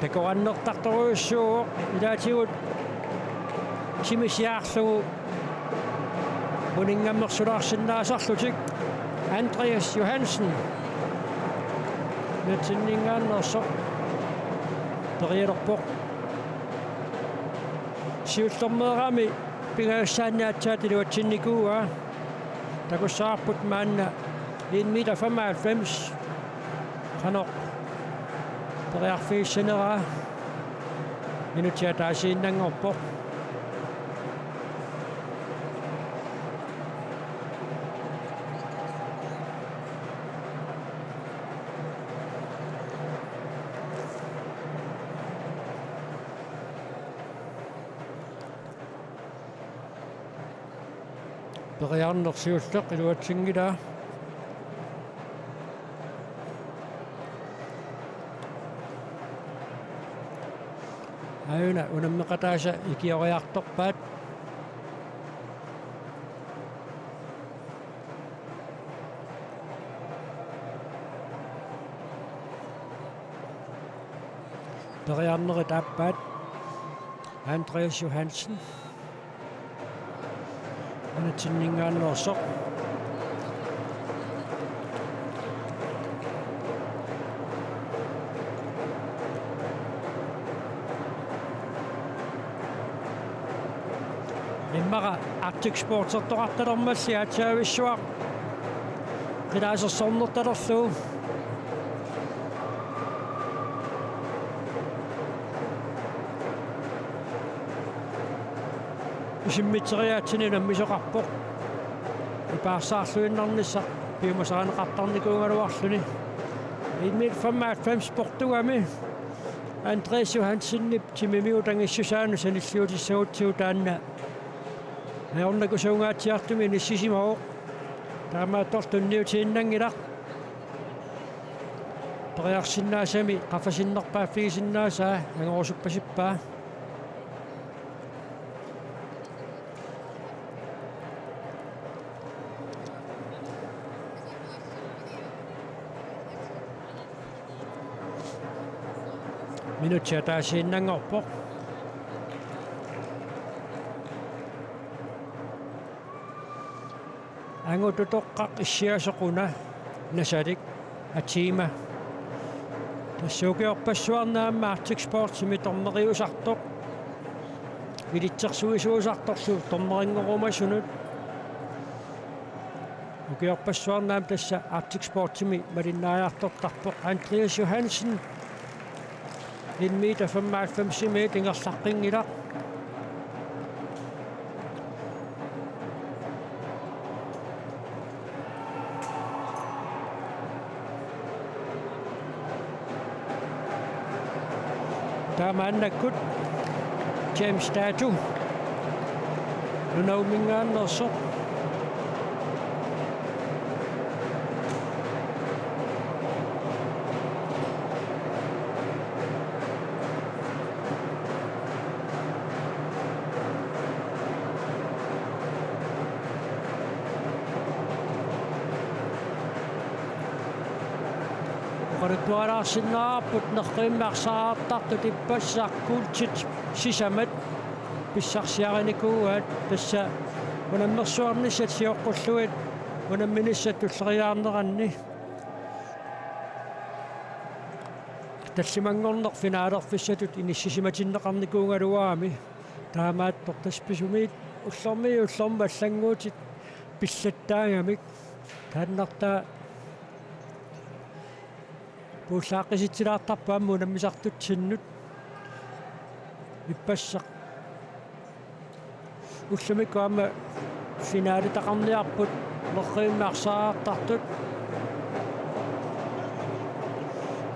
Takorannertartorujussuuvoq, ilaatigut timisiarlugu uninngammersulaarsinnaasarlutik. Andreas Johansen, Nunatsinningaanneersoq, perialerpoq. Siullermeerami pingajussaanni aatsaat iluatsinnikuuaa. Takussavarput maanna en meter femoghalvfems qanoq periarfigissaneraa. Minutsit ataasiinnanngorpoq. Periarneq siulleq iluatsinngilaa. Aajuna unammeqataasa ikioriartorpaat. Periarnerit aappaat. Andreas Johansen. Anatsinningaanneersoq. Immaqa Arctic Sportertoqartalermalli aatsaavissuaq qilaasersornertalerlugu. Isimmiteriaatsinni unammisoqarpoq. Ipaarsaarluinnarnissaq piumasarineqartarnikuugaluarluni. En meter femoghalvfems portugami Andreas Johansenip timimigut angissusaanut sanilliutissagutsigu taanna ajornakusuungaatsiartumik inissisimavoq. Taamaattorli tunniutiinnanngilaq. Periarsinnaasami qaffasinnerpaaffigisinnaasaa angorusuppasippaa. Minutsi ataasiinnanngorpoq. Angut utoqqaq issiasoq una Nasalik Atima. Tassa ukiorpassuarni aamma Arctic Sportsimi dommeriusartoq. Ilitsersuisuusartorlu dommeringorumasunut. Ukiorpassuarni aamma tassa Arctic Sportsimi malinnaajartortarpoq Andreas Johansen. En meter femoghalvfemsimiit ingerlaqqinngilaq. Taamaannakkut James Tatu Nunavumminngaanneersoq. Oqaluttualaarsinnaavarput nerrivimmi arsaaqqaartartut ippassaq kuultit sisamat pissarsiarinikuuaat, tassa unammersuarnissat sioqqullugit unamminissat tulleriiaarneranni. Tallimanngorneq finalerfissatut inissisimatinneqarnikuugaluarami. Taamaattoq tassa pisumit ullormiit ullormut allannguutit pillattaagamik. Taannartaa puullaaqqisitsilaartarpoq aamma unammisartutsinnut. Ippassaq ullumikkut aamma finaletaqarniarput nerrivimmi arsaaqqaartartut.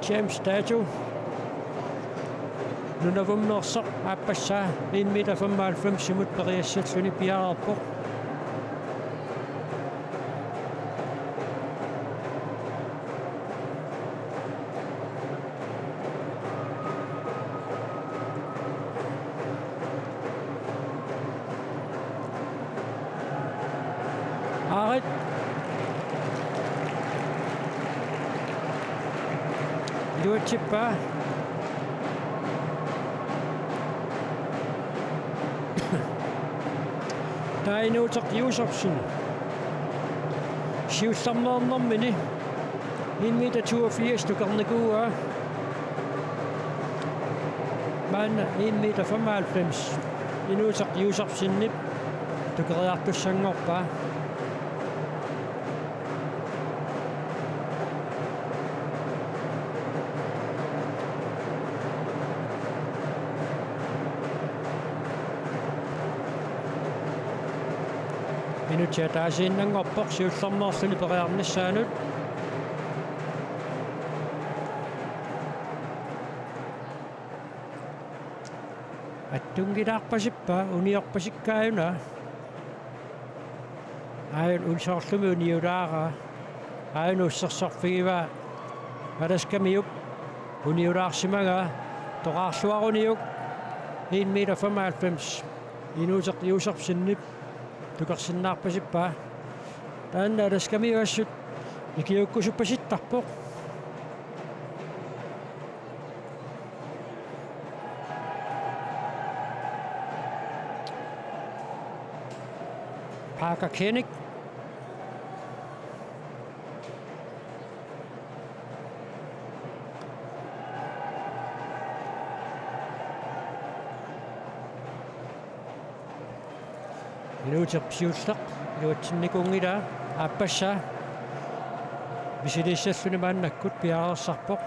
James Tatu Nunavummeersoq aappassaa en meter femoghalvfemsimut periassalluni piareerpoq. Aarit. Iluatsippaa. Taava Inuuteq Josefsen. Siullermeernermini en meter toogfirs tukernikuuaa. Maanna en meter femoghalvfems. Inuuteq Josefsenip tukeriartussanngorpaa. Minutsi ataasiinnanngorpoq siullermeerluni periarnissaanut. Attunngilaarpasippaa, uniorpasikkaajuna. Aajuna soorlumi uniulaaraa. Aajuna ussersorfigivaa. Alaskamiup uniulaarsimagaa. Toqaarluaruniuk. En meter femoghalvfems. Inuuteq Josefsenip tukersinnaarpasippaa. Taanna Alaskamiut assut ikiuukkusuppasittarpoq. Parker Koenig. Inuuteq siulleq iluatsinnikuunngilaa, aappassaa misiliissalluni maannakkut piareersarpoq.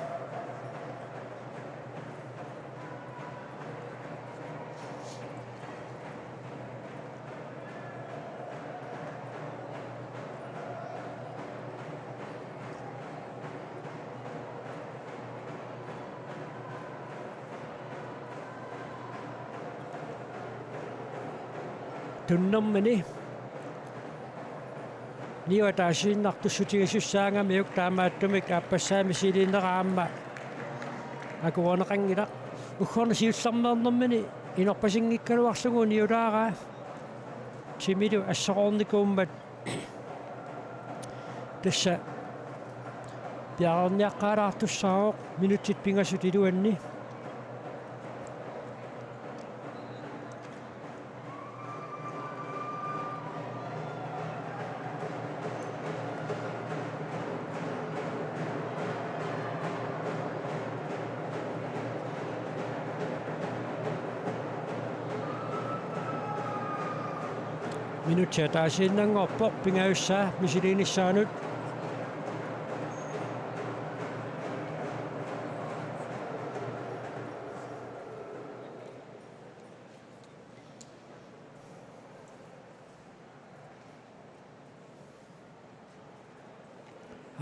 Tunnermini niu ataasiinnartussutigisussaagamiuk, taamaattumik aappassaa misiliinera aamma akuerineqanngilaq. Uggorna siullermeernermini inorpasinngikkaluarlugu uniulaaraa. Timilu assoqornikuummat tassa piareerniaqqaalaartussaavoq minutsit pingasut iluanni. Minutsit ataasiinnanngorpoq pingajussaa misiliinissaanut.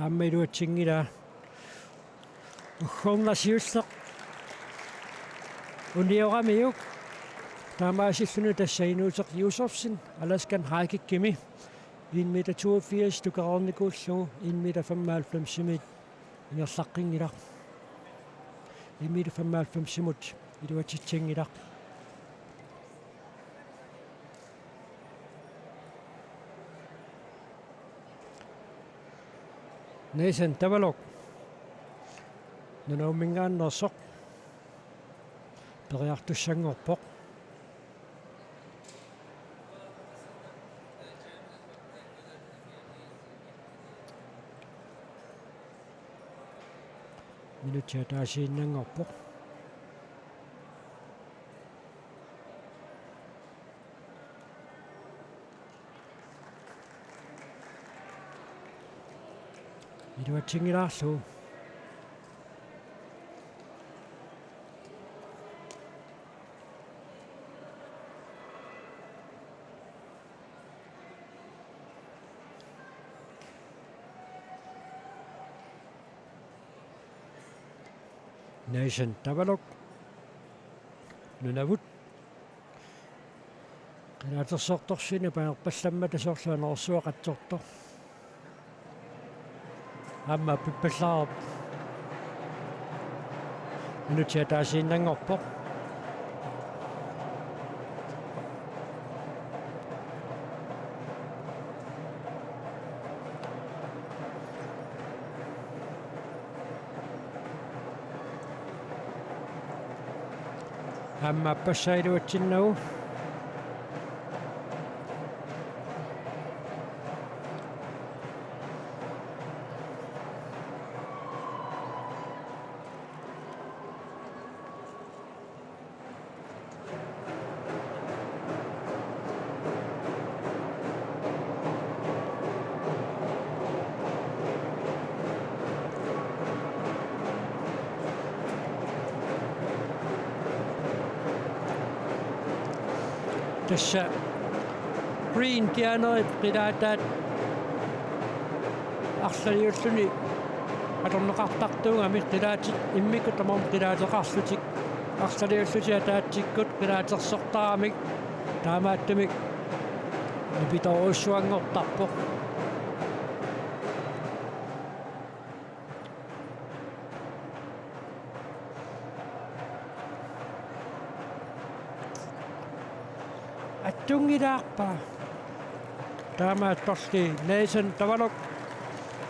Aamma iluatsinngilaa. Uggorna siulleq unioramiuk. Taamaasilluni tassa Inuuteq Josefsen Alaskan High Kickimi en meter toogfirs tukereernikuullugu en meter femoghalvfemsimit ingerlaqqinngilaq. En meter femoghalvfemsimut iluatsitsinngilaq. Nathan Davaluk Nunavumminngaanneersoq periartussanngorpoq. Minutsit ataasiinnanngorpoq. Iluatsinngilaarlugu. Nathan Davaluk Nunavut qilaatersortorsiuineq panerpallammata soorlu anorersuaqatsortoq. Aamma pippallaarup. Minutsit ataasiinnanngorpoq. Aamma aappassaa iluatsinnagu. Tassa Green Dianeri qilaataat arlaliulluni atorneqartartuugami qilaatit immikkut tamarmik qilaateqarlutik arlaliullutik ataatsikkut qilaatersortaramik taamaattumik Nipitorujussuanngortarpoq. Attunngilaarpaa. Taamaattorli Nathan Tavaluk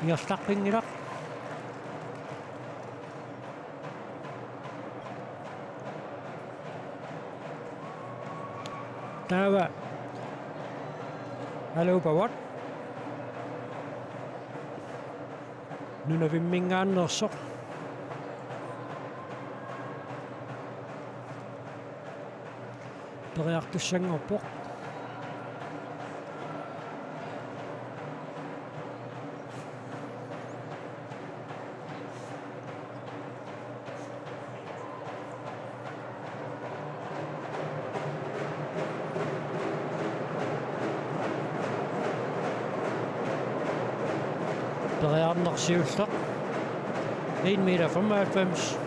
ingerlaqqinngilaq. Taava Alu Pavot. Nunavimminngaanneersoq. Periartussanngorpoq. Periarneq siulleq. En meter femoghalvfems.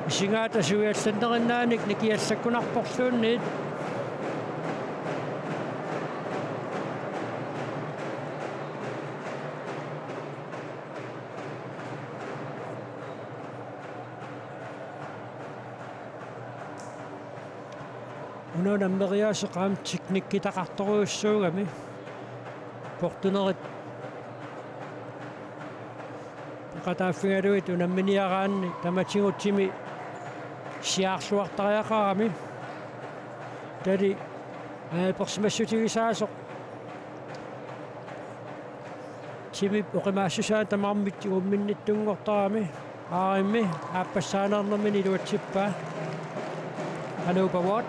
Isigaata suiallannerinnaanik nikiallakkunarporluunniit. Una unammeriaaseq aamma teknikkitaqartorujussuugami. Portunerit peqataaffigalugit unamminiaraanni tamatigut timi siaarluartariaqarami. Tali apersimassutigisaasoq. Timip oqimaassusaa tamarmik tigumminnittunngortarami. Aarimmi aappassaaneernermini iluatsippaa. Alu Pavot.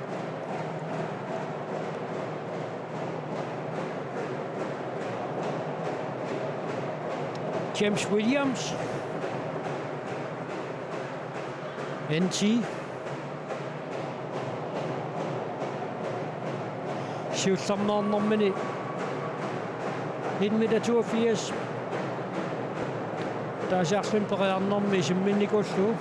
James Williams. N T. Siullermeernermini en meter toogfirs. Taasiarluni periarnermi isimminnikuullugu.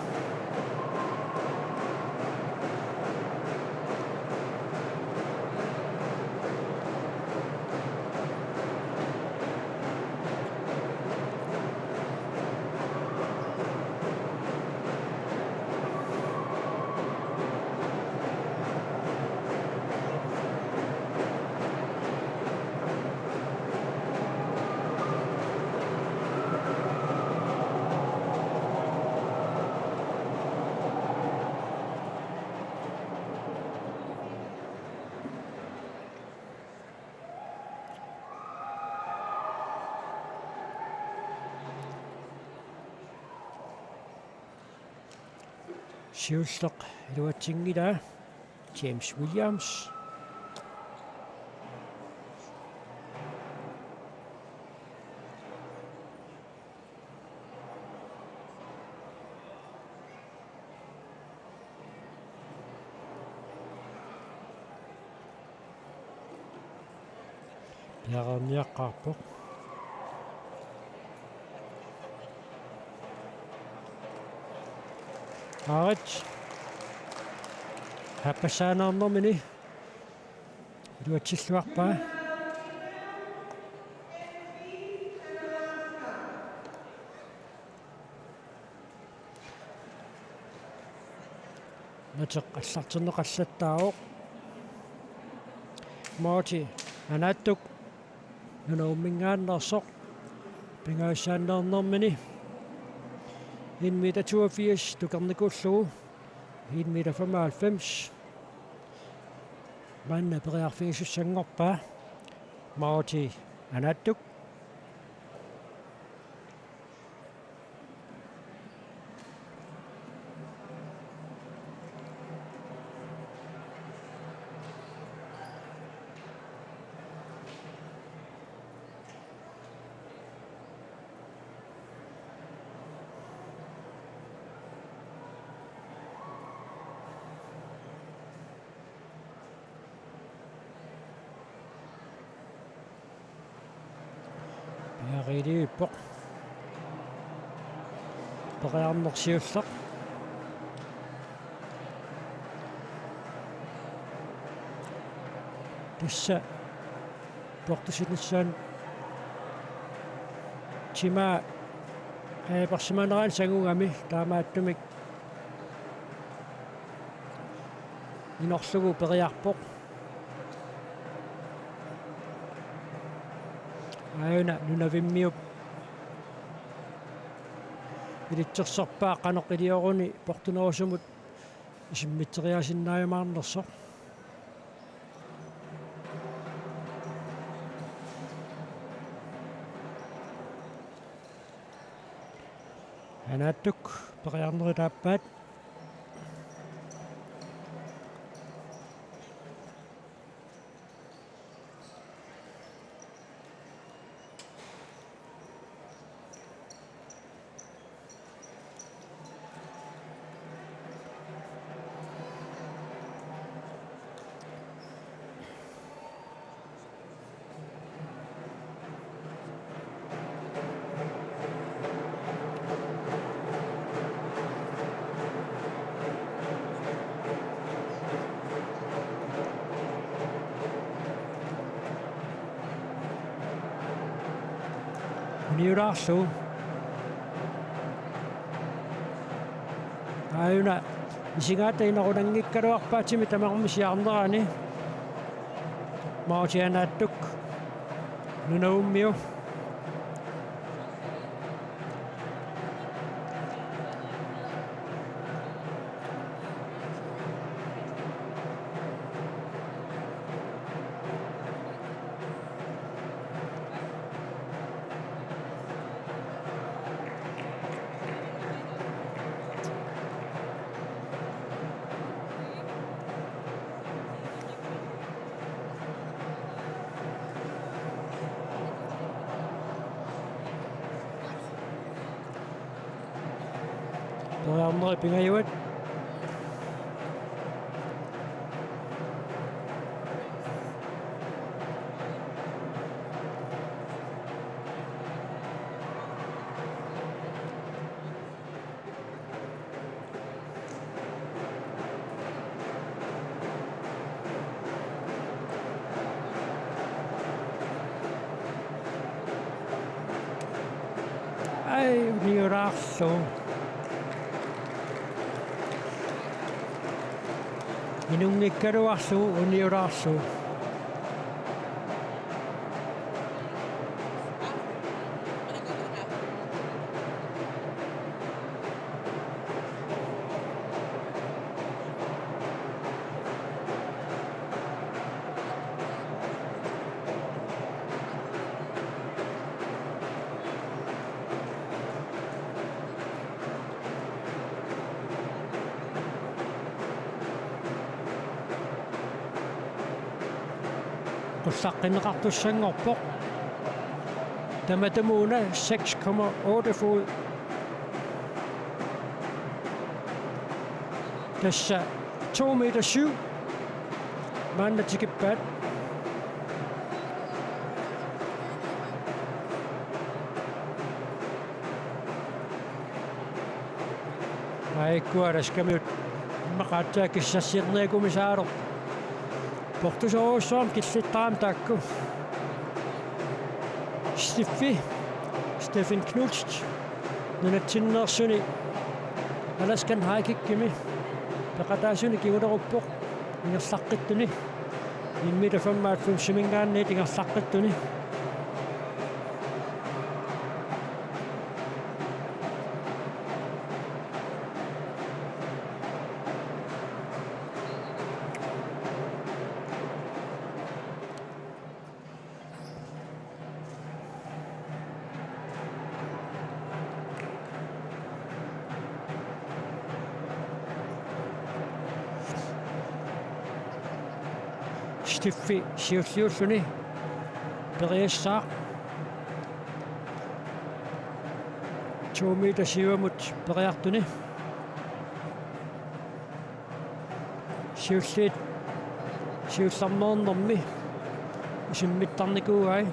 Siulleq iluatsinngilaa, James Williams. Piareerniaqqaarpoq. Aarit. Aappassaaneernermini iluatsilluarpaa. Nateq allartinneqallattaavoq. Maati Anaattuk Nunavumminngaanneersoq pingajussaaneernermini en meter toogfirs tukernikuullugu en meter femoghalvfems. Maanna periarfigisussanngorpaa Maati Anaattuk. Piareerpoq. Periarneq siulleq. Tassa portusinissaanut timaa ajapersimanerani sangugami taamaattumik inorlugu periarpoq. Aajuna Nunavimmiup ilitsersorpaa qanoq ilioruni portunerusumut isimmitteriaasinnaajumaarnersoq. Anaattuk periarnerit aappaat. Uniulaarlugu. Aajuna isigaata inerunanngikkaluarpaatimmi tamarmi siaarnerani. Mautianaattuk Nunavummiu. Periarnerit pingajuat. Ai, uniulaarlugu. Inunngikkaluarlugu uniulaarlugu. Qulleqqinneqartussanngorpoq. Tamatumuuna seks komma otte fod. Tassa to meter syv. Maanna tikippaat. Aikkua Alaskamiut immaqa aatsaat kissassiniarnikuumisaalu. Portusorujussuarmik killittarami taakku. Stiffi, Steffen Knust, nunatsinneersuni Alaskan High Kickimi peqataasuni kinguleruppoq ingerlaqqittuni. En meter femoghalvfemsiminngaanniit ingerlaqqittuni. Stiffi siulliulluni periassaaq. To meter syvimut periartuni. Siulliit siullermeernermi isimmittarnikuuai.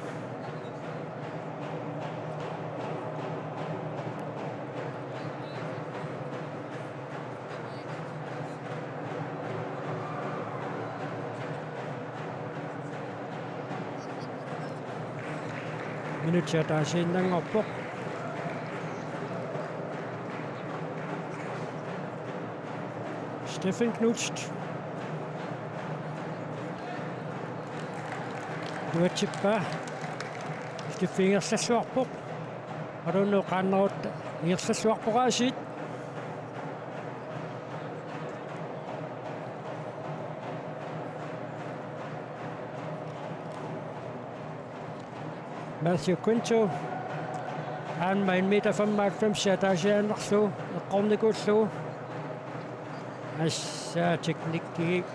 Minutsit ataasiinnanngorpoq. Steffen Knudsen. Iluatsippaa. Steffen ingerlalluarpoq. Alunnut qaannerutta ingerlalluarpoq aasiit. Matthew Quinto. Aamma en meter femoghalvfems ataasiinnarlugu eqqornikuullugu. Assa teknikkigik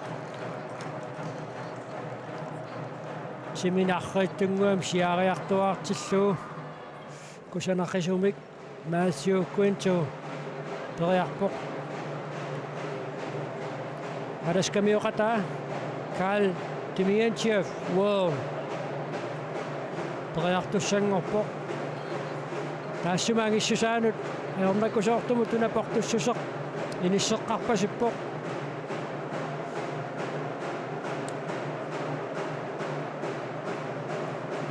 timini arriitsunnguamik siaariartuaartillugu. Kusanaqisumik Matthew Quinto periarpoq. Alaskamiooqataa Karl Dmitriev, wow, periartussanngorpoq. Taassuma angissusaanut ajornakusoortumut una portussuseq inisseqqarpasippoq.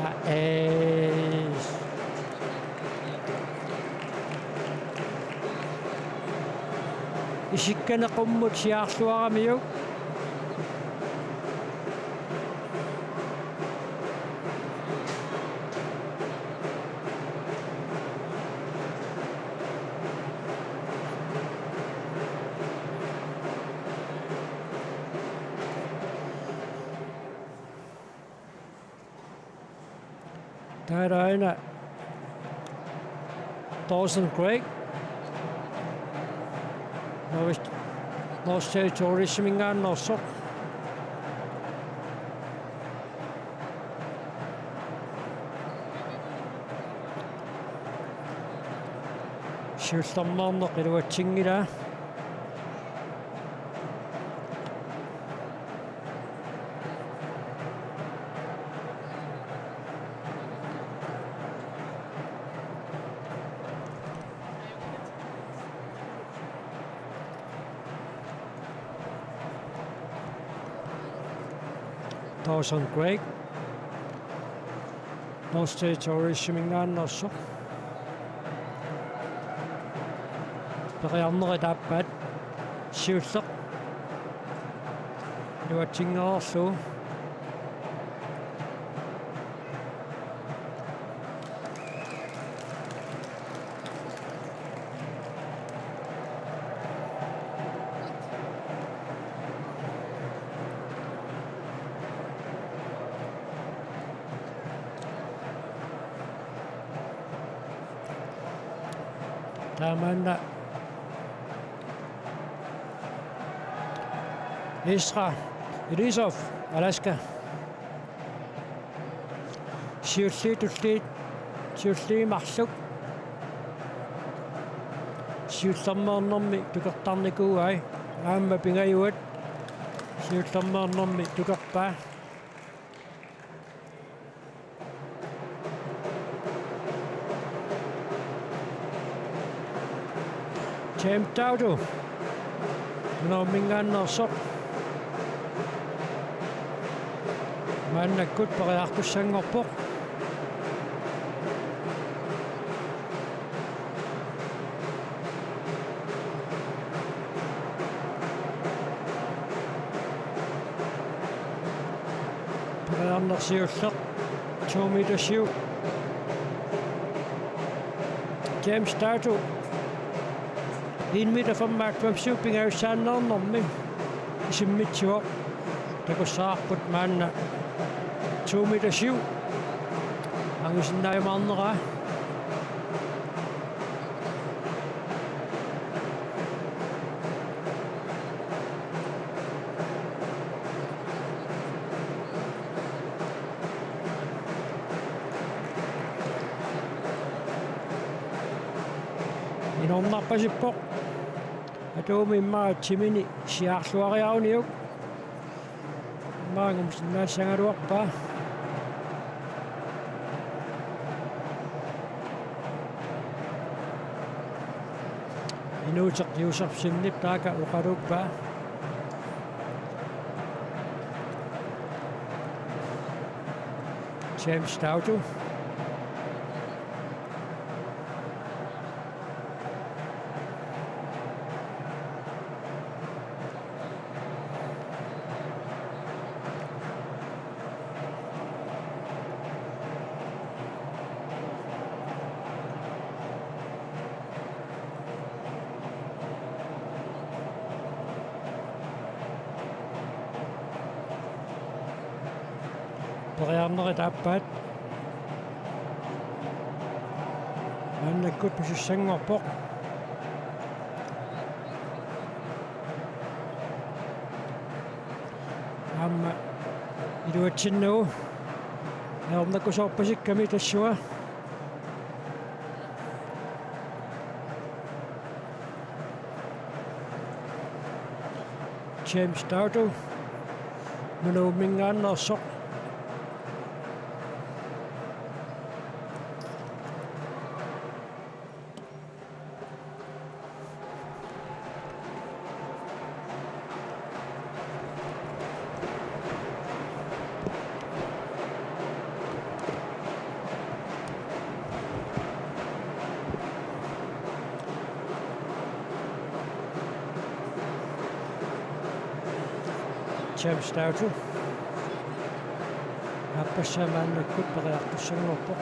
Aa, ee. Isikkaneq qummut siaarluaramiuk. Taanna Dawson Creek. North, North Territoriesimingaanneersoq. Siullermeerneq iluatsinngilaa. Dawson Creek. North Territoriesimingaanneersoq. Periarnerit aappaat siulleq iluatsinngereerlugu. Tamanna Ezra Ilisov, Alaska. Siulliit tulliit, siulliit marluk. Siullermeernermi tukertarnikuuai. Aamma pingajuat siullermeernermi tukerpaa. James Daudu. Unaummingaanneersoq. Maannakkut periartussanngorpoq. Periarneq siulleq. To meter syv. James Daudu. En meter femoghalvfems pingajussaanneernermi isimmitsivoq. Takussavarput maanna to meter syv. Angusinnaajumaarneraa. Inornarpasippoq. Atuumi immaqa timini siaarluariaruniuk. Immaqa angumisinnaassagaluarpaa. Inuuteq Josefsenip taaka oqaluuppaa. James Daudu. Periarnerit aappaat. Maannakkut pisussanngorpoq. Aamma iluatsinnagu ajornakusoorpasikkami tassua. James Daudu, Nunavumminngaanneersoq. James Daudu. Aappassaa maannakkut periartussanngorpoq.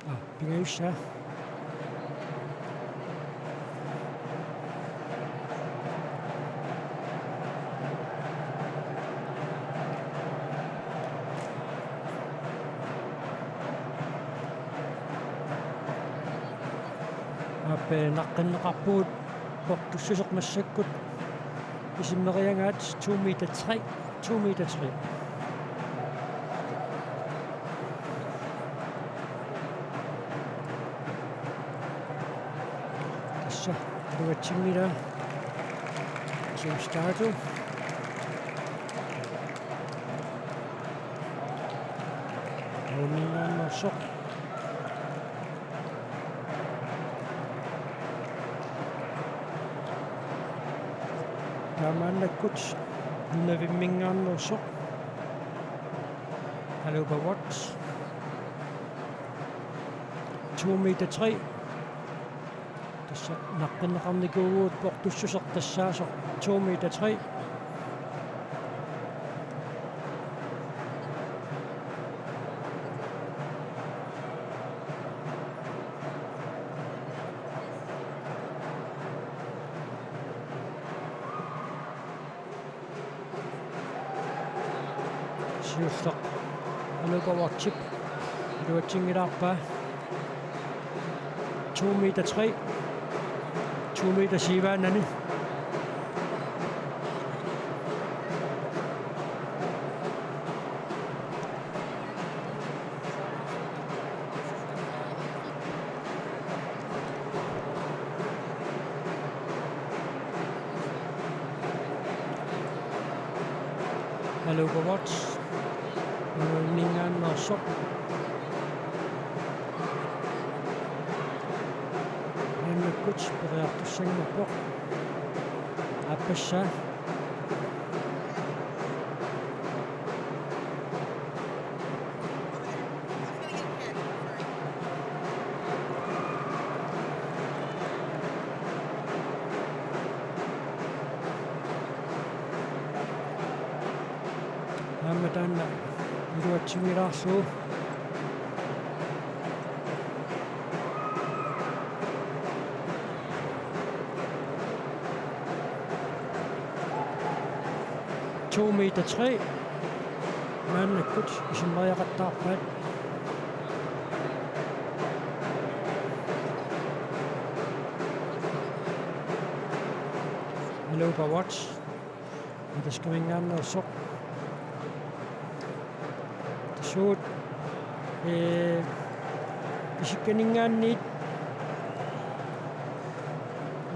Aa, pingajussaa. Aap, naqqinneqarpugut portussuseq massakkut. Isummereeraat to meter tre, to meter tre. Tassa iluatsinngilaa James Daudu. Nunavumminngaanneersoq. Taamaannakkut Nunavumminngaanneersoq. Alupa Watts. To meter tre. Tassa naqqinneqarnikuuvugut portussuseq tassaasoq to meter tre. Siulleq Alupa Wattsip iluatsinngilaarpaa. To meter tre. To meter syv-anani. Alupa Watts, Nunavumminngaanneersoq. Maannakkut periartussanngorpoq. Aappassaa. Aamma taanna iluatsinngilaarlugu. To meter tre. Maannakkut isummereeraqattaarpaat. Alupa Watts. Alaskaminngaanneersoq. Tassuut, ee, pisikkaninngaanniit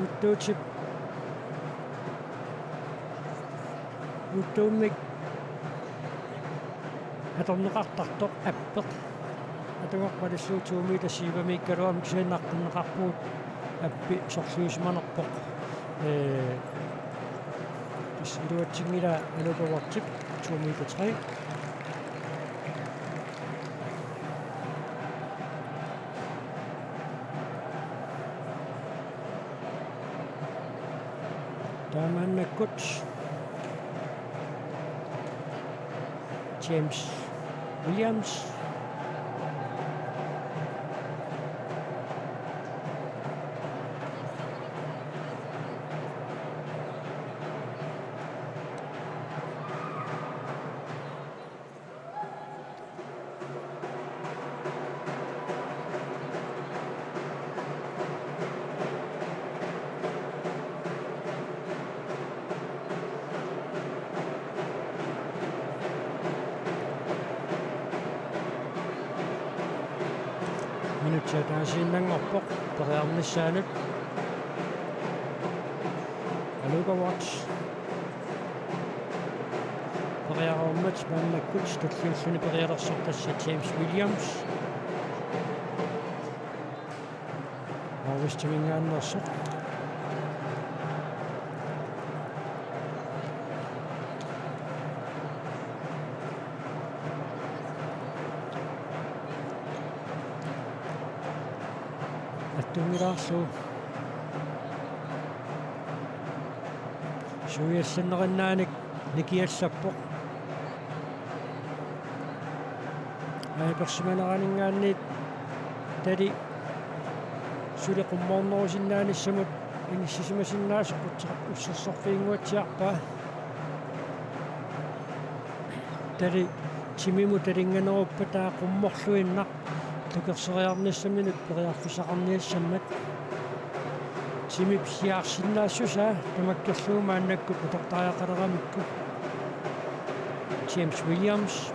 uuttuutip, uuttuummik atorneqartartoq appeq. Atugaq malillugu to meter syv-imiikkaluarmat kisianni naqqinneqarpugut appi sorliusimanerpoq. Ee, tassa iluatsinngilaa Alupa Wattsip to meter tre. Taamaannakkut James Williams. Ataasiinnanngorpoq periarnissaanut. Aluka Watts. Periarummat maannakkut tulliulluni perialersortassa James Williams. Augustiminngaanneersoq. Attunngilaarlugu. Suiassanneqannaanik nikiallappoq. Apersimaneraninngaanniit tali suli qummoornerusinnaanissamut inissisimasinnaasut qutseq ussersorfiginnguatsiarpaa. Tali timimut talinganeruppata qummorluinnaq tukerseriarnissaminut periarfissaqarniassammat. Timip siaarsinnaassusaa tamakkerlugu maannakkut utertariaqaleramikku. James Williams.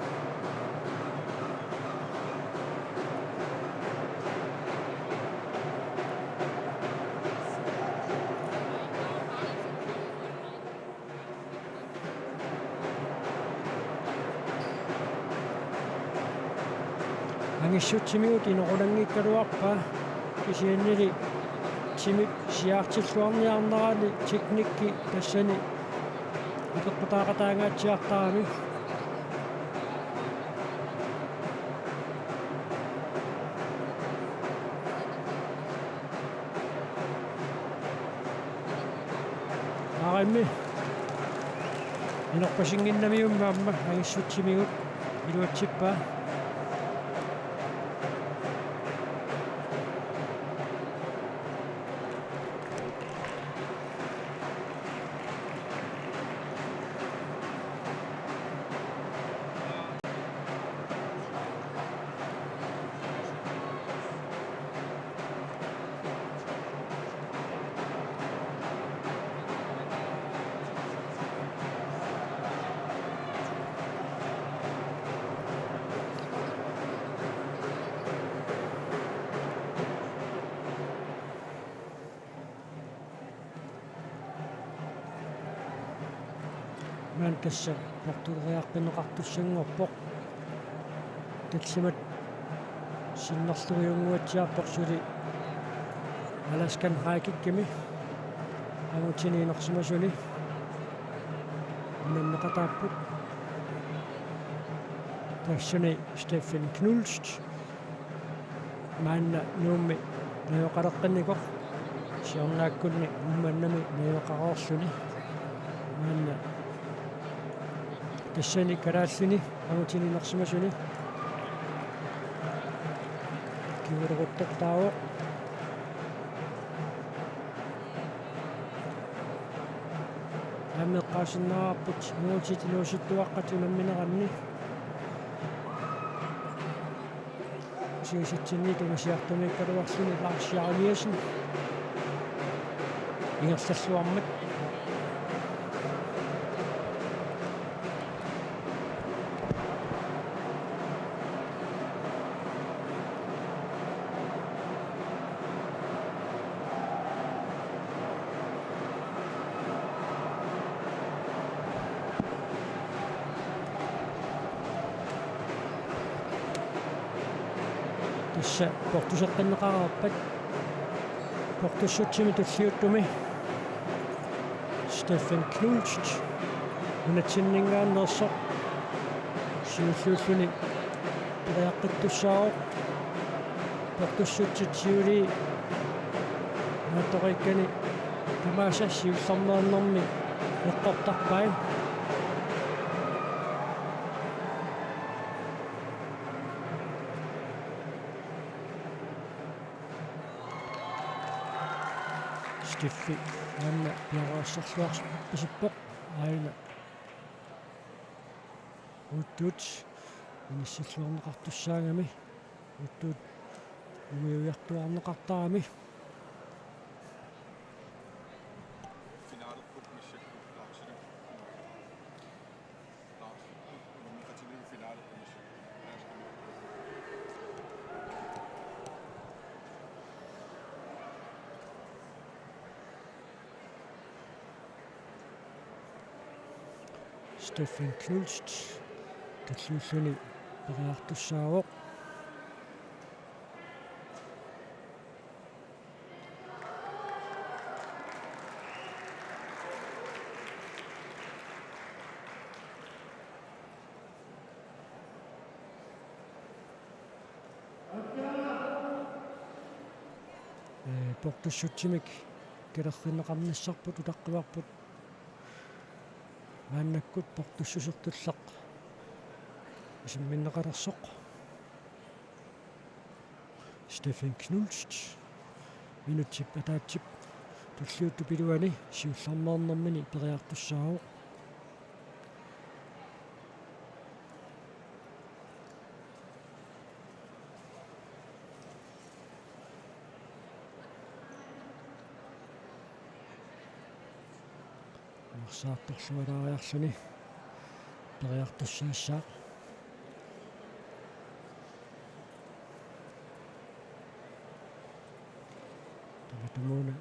Angissutsimigut inoqunanngikkaluarpaa, kisiannili timip siaartilluarniarnerani teknikki tassani apeqqutaaqataangaatsiartarami. Aarimmi inorpasinnginnamiuk aamma angissutsimigut iluatsippaa. Maanna tassa portuleriartinneqartussanngorpoq. Tallimat sinnerluinnguatsiarpoq suli Alaskan High Kickimi angutini inersimasuni unammeqataapput. Tassani Steffen Knust. Maanna Nuummi najugaqaleqqinnikoq, siornaakkunni Uummannami najugaqareerluni. Maanna tassani kalaallini angutini inersimasuni kinguleruttortaavoq. Aamma eqqaasinnaavarput minutsit inuusuttuaqqat unammineranni. Siusitsinni tungasiartumiikkaluarluni Lars Jeremiassen ingerlalluarmat. Tassa portuseqqinneqareerpat portussutsimik tulliuttumi Steffen Knust nunatsinninngaanneersoq siulliulluni periaqqittussaavoq. Portussutsit siulii naattoriikkani tamaasa siullermeernermi eqqortarpai. Steffi maanna piareersarluarpasippoq aajuna. Uattut inissilluarneqartussaagami. Uattut umiuiartuaarneqartarami. Finalerput massakkut Larsini. Lars, unammeqatigiuk finalerput massakkut. Steffen Knust tulliulluni periartussaavoq. Ee, portussutsimik kalerrinneqarnissarput utaqqivarput. Maannakkut portussusertulleq isimminneqalersoq. Steffen Knust minutsip ataatsip tulliuttup iluani siullermeernermini periartussaavoq. Amersaartorlualaariarluni periartussaassaaq. Tamatumuuna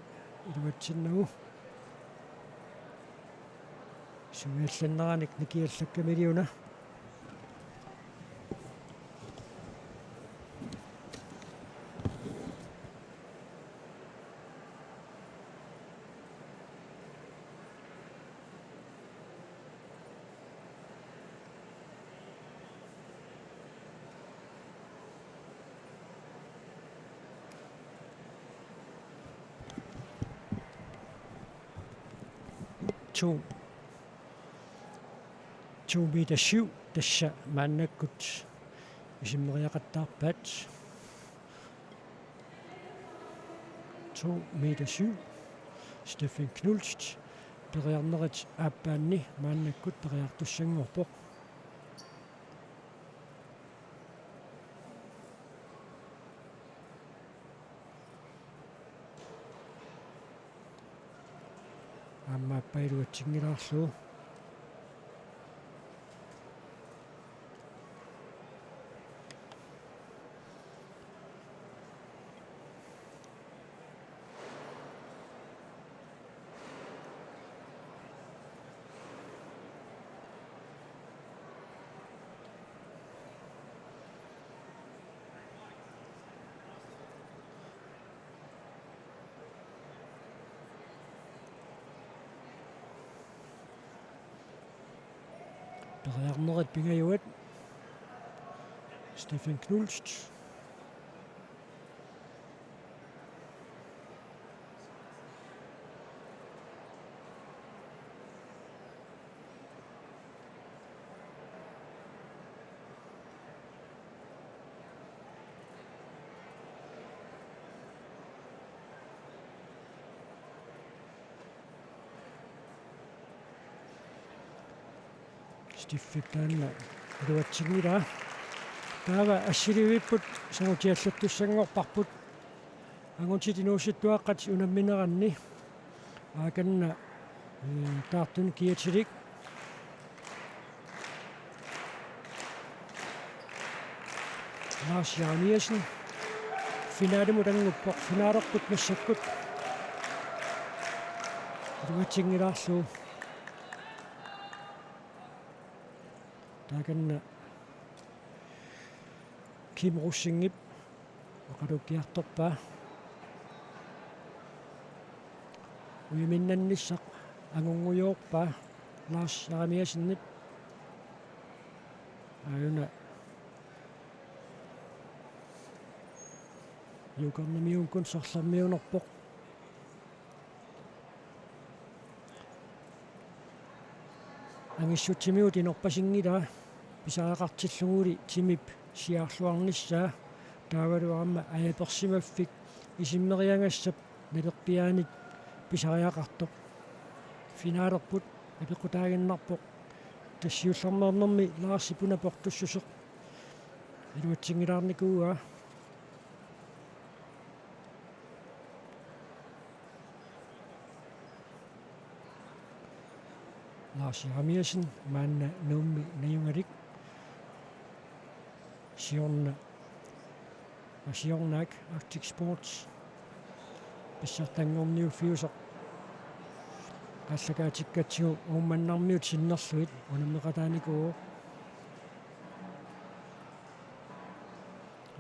iluatsinnagu. Sungiullerneranik nikiallakkamiliuna. To, to meter syv, tassa maannakkut isimmereeqattaarpaat. To meter syv. Steffen Knust periarnerit aappaanni maannakkut periartussanngorpoq. Aamma aappaa iluatsinngilaarlugu. Periarnerit pingajuat. Steffen Knust. Steffen taanna iluatsinngilaa. Taava assiliivipput sangutiallattussanngorparput. Angutit inuusuttuaqqat unammineranni. Aakanna, ee, taartuni kiatilik. Lars Jeremiassen. Finalimut annguppoq, finalerput massakkut. Iluatsinngilaarlugu. Taakanna Kim Rosingip oqalukkiartorpaa. Uiminnannissaq angunngujoorpaa Lars Jeremiassenip. Aajuna Juukarnamiuukkut sorlermiuunerpoq. Angissutsimigut inorpasinngilaa pisariaqartilluguli timip siaarluarnissaa, taavalu aamma ajapersimaffik isimmeriagassap nalerpiaanit pisariaqartoq. Finalerput apeqqutaaginnarpoq. Tassa siullermeernermi Larsip una portussuseq iluatsinngilaarnikuuaa. Lars Jeremiassen maanna Nuummi najugalik. Siorna, siornaak Arctic Sports pissartanngorniuffiusoq. Aallakaatikkatsigu Uummannarmiut sinnerlugit unammeqataanikuuvoq.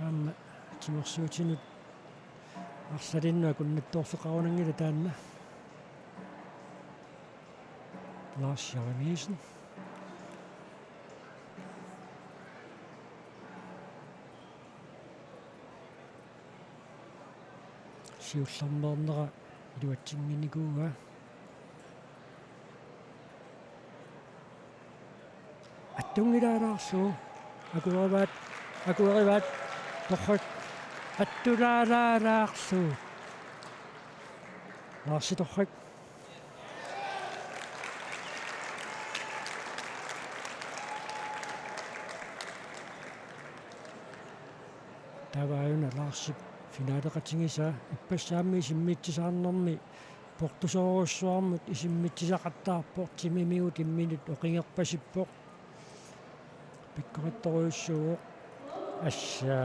Aamma timersuutinut arlalinnut akunnattoorfeqarunanngilaq taanna. Lars Jeremiassen. Siullermeernera iluatsinnginnikuuaa. Attunngilaalaarlugu. Akuerivaat, akuerivaat, torrak. Attulaalaalaarlugu. Larsi torrak. Taava aajuna Larsip finaleqatigisaa, ippassaq aamma isimmitsisaarnermi portuserujussuarmut isimmitsisaqattaarpoq, timimigut imminut oqingerpasippoq. Pikkorissorujussuuvoq. Assa.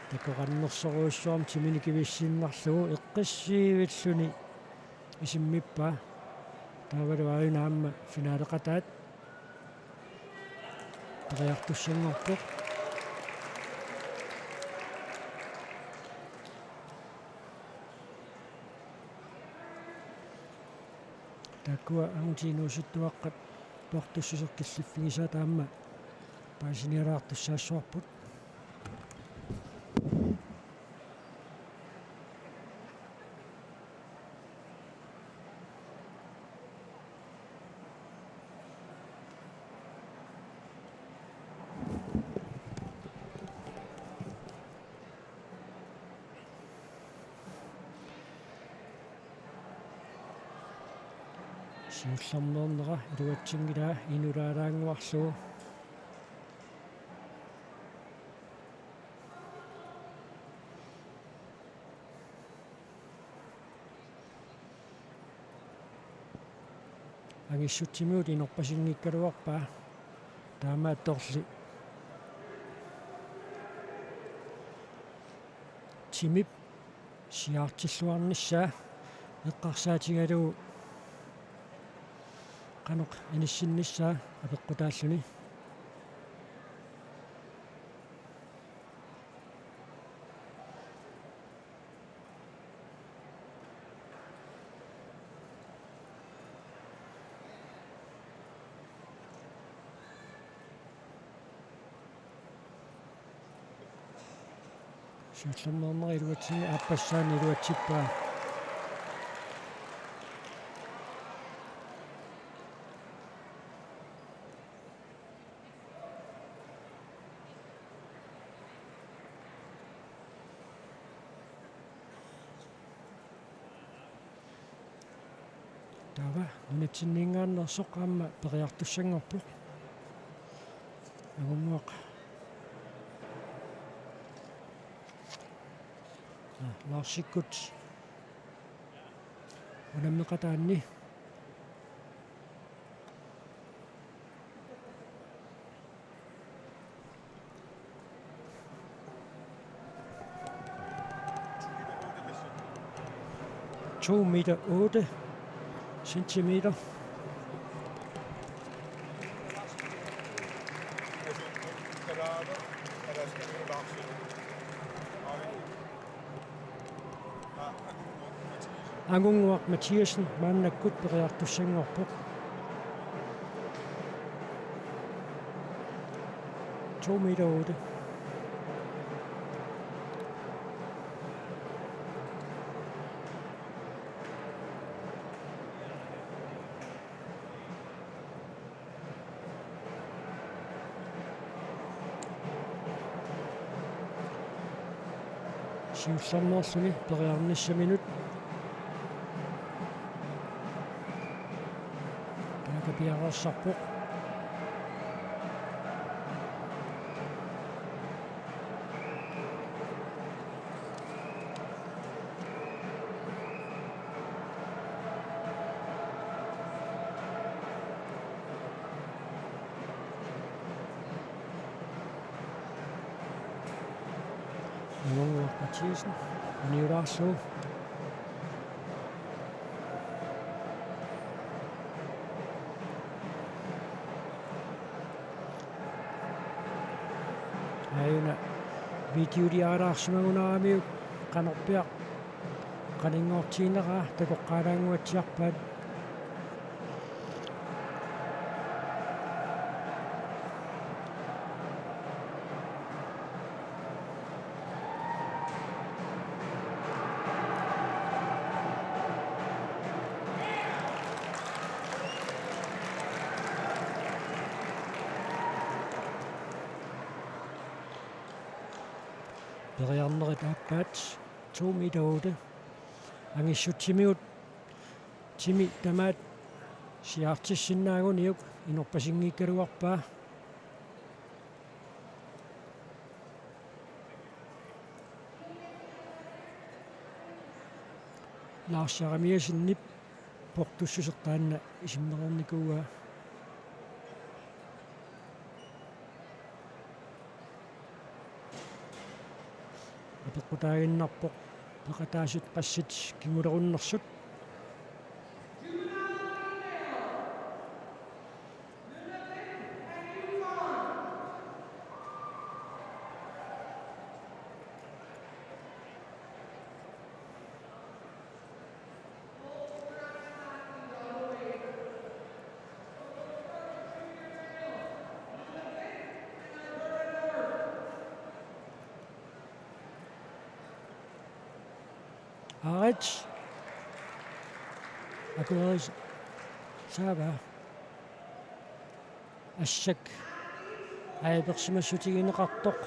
Takoqannersorujussuarmik timini kivissiinnarlugu eqqissiivilluni isimmippaa. Taavalu aajuna aamma finaleqataat periartussanngorpoq. Taakkua angutit inuusuttuaqqat portussuseq killiffigisaat aamma paasinialaartussaassavarput. Siullermeernera iluatsinngilaa, inulaalaannguarlugu. Angissutsimigut inorpasinngikkaluarpaa, taamaattorli timip siaartilluarnissaa eqqarsaatigalugu qanoq inissinnissaa apeqqutaalluni. Siullermeerneq iluatsinngilaq, aappassaani iluatsippaa. Taava nunatsinninngaanneersoq aamma periartussanngorpoq. Angunnguaq. Aa, Larsikkut unammeqataanni. To meter otte centimeter. Angunnguaq Mathiassen maannakkut periartussanngorpoq. To meter otte. Siullermeerluni periarnissaminut. Taaka piareersarpoq. Angunnguaq Mathiassen, uniulaarlugu. videoliaraarsimagunaramiuk qanorpiaq qaninngortiinera takoqqaalaannguatsiarpaat. Periarnerit aappaat to meter otte. Angissutsimiut timi tamaat siaartissinnaaguniuk inorpasinngikkaluarpaa. Lars Jeremiassenip portussuseq taanna isimmernikuuaa. Apeqqutaaginnarpoq peqataasut qassit kingulerunnersut. Aarit. Akueris. Saava. Assak ajapersimassutigineqartoq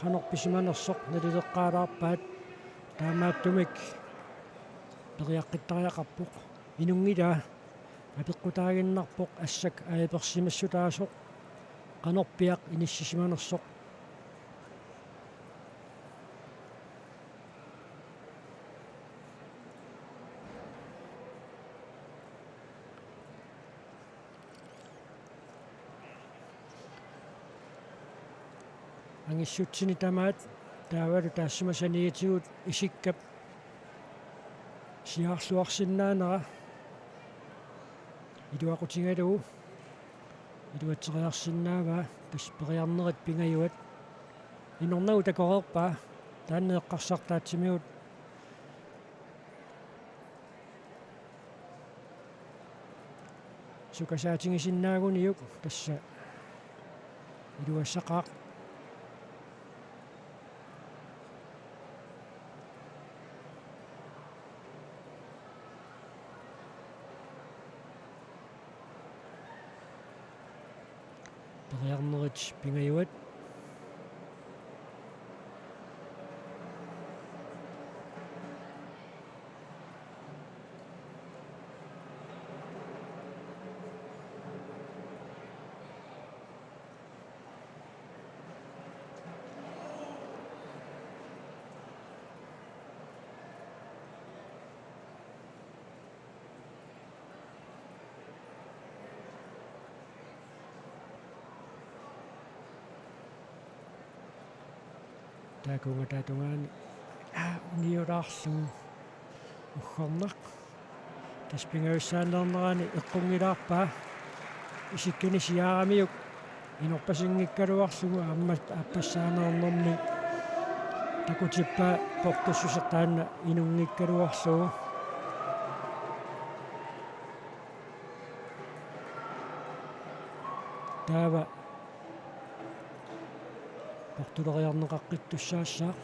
qanorpisimanersoq nalileqqaalaarpaat, taamaattumik periaqqittariaqarpoq. Inunngilaa, apeqqutaaginnarpoq assak ajapersimassutaasoq qanorpiaq inissisimanersoq. Angissutsini tamaat taavalu taassuma saniatigut isikkap siaarluarsinnaanera iluaqutigalugu iluatseriarsinnaavaa, tassa periarnerit pingajuat. Inornagu takoreerpaa, taanna eqqarsartaatsimigut sukasaatigisinnaagunarpoq tassa iluassaqaaq. Periarnerit pingajuat. Taakkuugataatungaani, aa, uniulaarlugu uggornaq. Tassa pingajussaaneernerani eqqunngilaarpaa. Isikkani siaaramiuk inorpasinngikkaluarlugu aamma aappassaaneernermi takutippaa portussuseq taanna inunngikkaluarlugu. Taava portuleriarneqaqqittussaassaaq.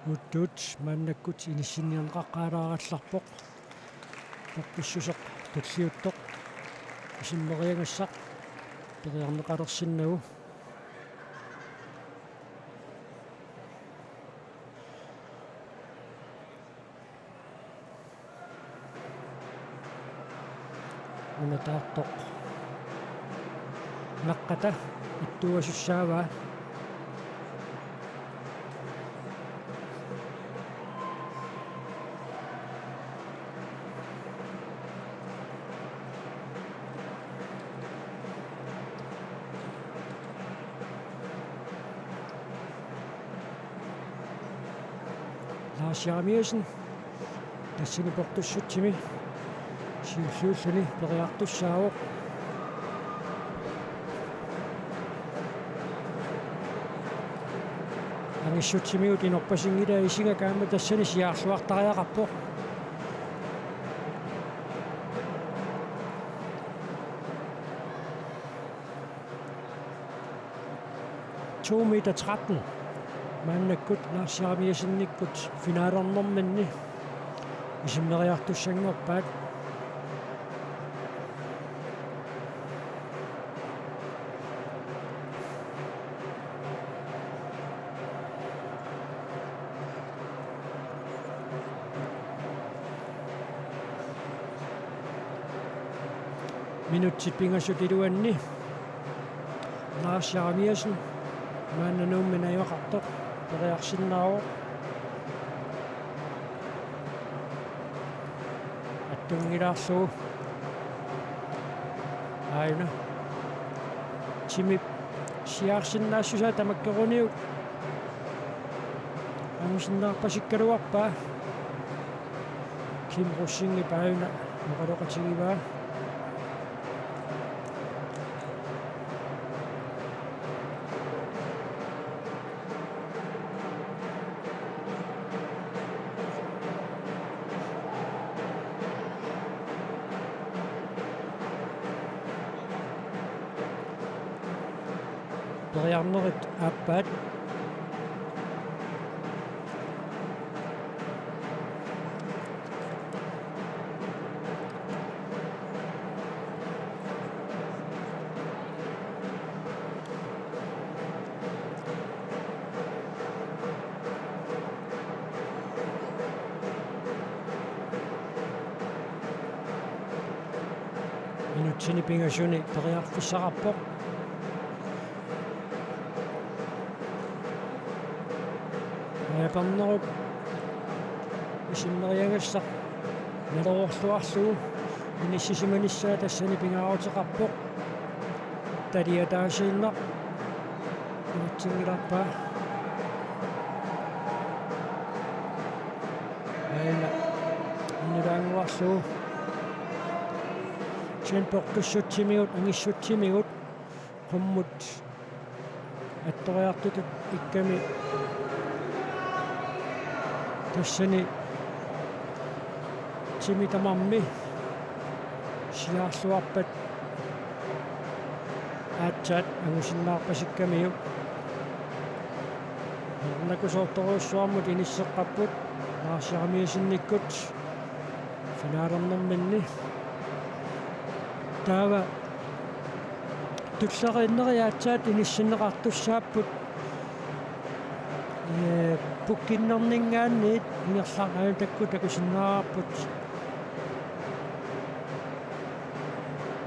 Uttut maannakkut inissinniarneqaqqaalaarallarpoq. Portussuseq tulliuttoq isimmeriagassaq periarneqalersinnagu. Una taartoq naqqata ittuasussaavaa. Lars Jeremiassen tassani portussutsimi siulliulluni periartussaavoq. Angissutsimiut inorpasinngilaa, isigak aamma tassani siaarluartariaqarpoq. To meter tretten maannakkut Lars Jeremiassenikkut finalernerminni isimmeriartussanngorpaat. Minutsit pingasut iluanni Lars Jeremiassen maanna Nuummi najugaqartoq periarsinnaavoq. Attunngilaarlugu. Aajuna. Timip siaarsinnaassusaa tamakkeruniuk angusinnaarpasikkaluarpaa. Kim Rosingip aajuna oqaloqatigivaa. Periarnerit aappaat. Minutsini pingasuni periarfissaqarpoq. Ajapernerup isimmeriagassaq nalorluarlugu inissisimanissaa tassani pingaaruteqarpoq. Tali ataasiinnaq iluatsinngilarpaa. Aajuna inulaannguarlugu. Kisianni portussutsimigut angissutsimigut qummut attoriartutut ikkami tassani timi tamarmi siaarluarpat aatsaat angusinnaarpasikkamiuk. Nakusoortorujussuarmut inisseqqapput Lars Jeremiassenikkut finalernerminni. Taava tulleriinneri aatsaat inissinneqartussaapput. Ee, pukkinnerninngaanniit ingerlaannaq taakku takusinnaavarput.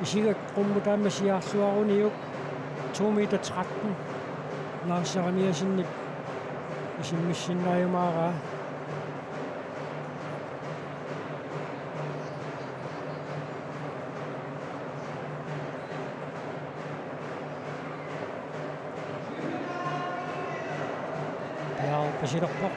Isigak qummut aamma siaarluaruniuk to meter tretten Lars Jeremiassenip isimmissinnaajumaarpaa. Piaarpasilerpoq.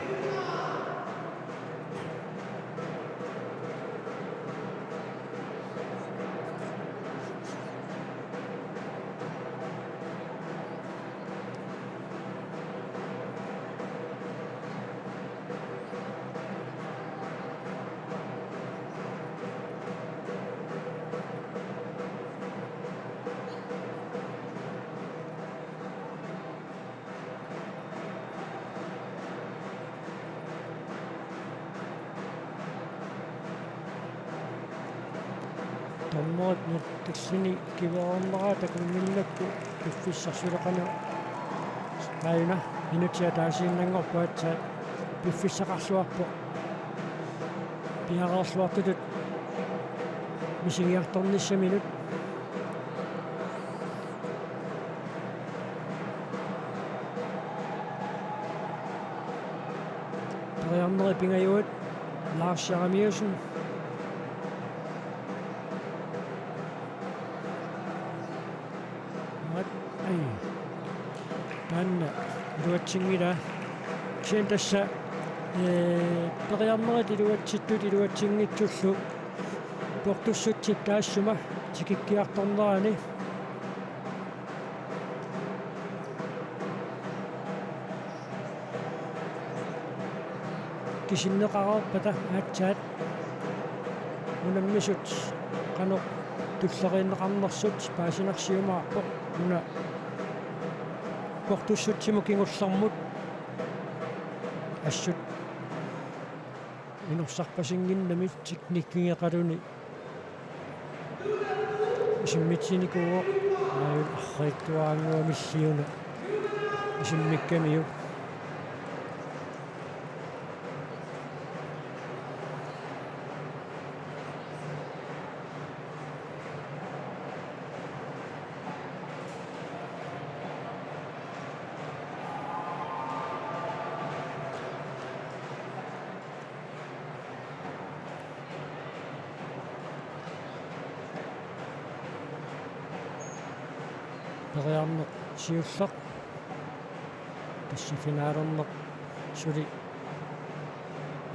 Dommerit nuttallini kiveermara takunnginnakku piffissarsiuleqanngilaq. Aajuna minutsit ataasiinnanngorput aatsaat piffissaqarluarpoq. Piareerluartutut misigiartornissaminut. Periarnerit pingajuat Lars Jeremiassen. Aat, ai. Taanna iluatsinngilaa. Kisianni tassa Ee, periarnerit iluatsittut iluatsinngitsullu portussutsip taassuma tikikkiartornerani kisinneqareerpata aatsaat unammisut qanoq tulleriinneqarnersut paasinarsiumaarpoq una portussutsimut kingullermut assut inorsarpasinnginnami teknikkigeqaluni isimmitsinikuuvoq, aajuna arriitsuaannguamilliuna isimmikkamiuk. Periarneq siulleq. Tassa finalerneq suli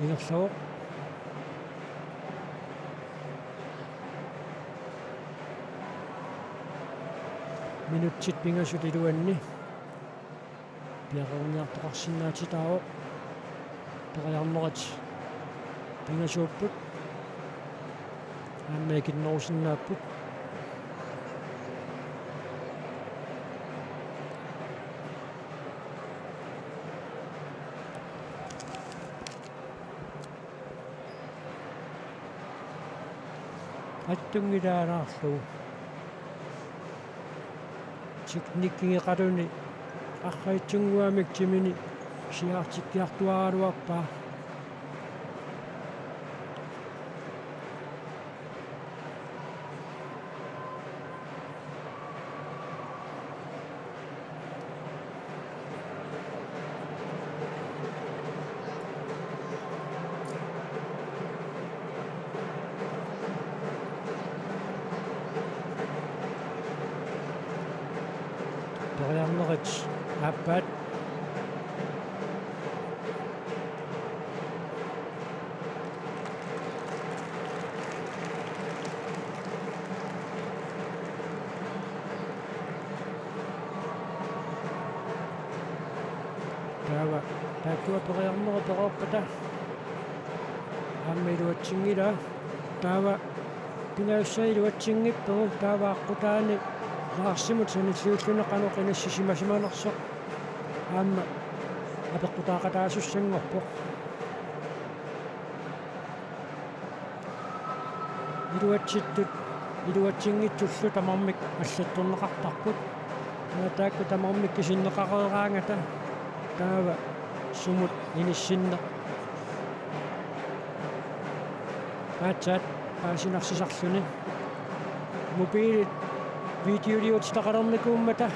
ingerlavoq. Minutsit pingasut iluanni piareerniartoqarsinnaatitaavoq. Periarnerit pingasuupput. Aamma ikinnerusinnaapput. Attunngilaalaarlugu. Teknikkigeqaluni arriitsunnguamik timini siaartikkiartuaraluarpaa. Periarnerit aappaat. Taava taakkua periarnerit pereerpata aamma iluatsinngilaa. Taava pingajussat iluatsinngippagu, taava aqqutaani Larsimut sanilliulluni qanoq inissisimasimanersoq aamma apeqqutaaqataasussanngorpoq. Iluatsittut iluatsinngitsullu tamarmik allattorneqartarput. Taava taakku tamarmik kisinneqareeraangata taava sumut inissinneq aatsaat paasinarsisarluni. Mobilit videoliutitaqalernikuummata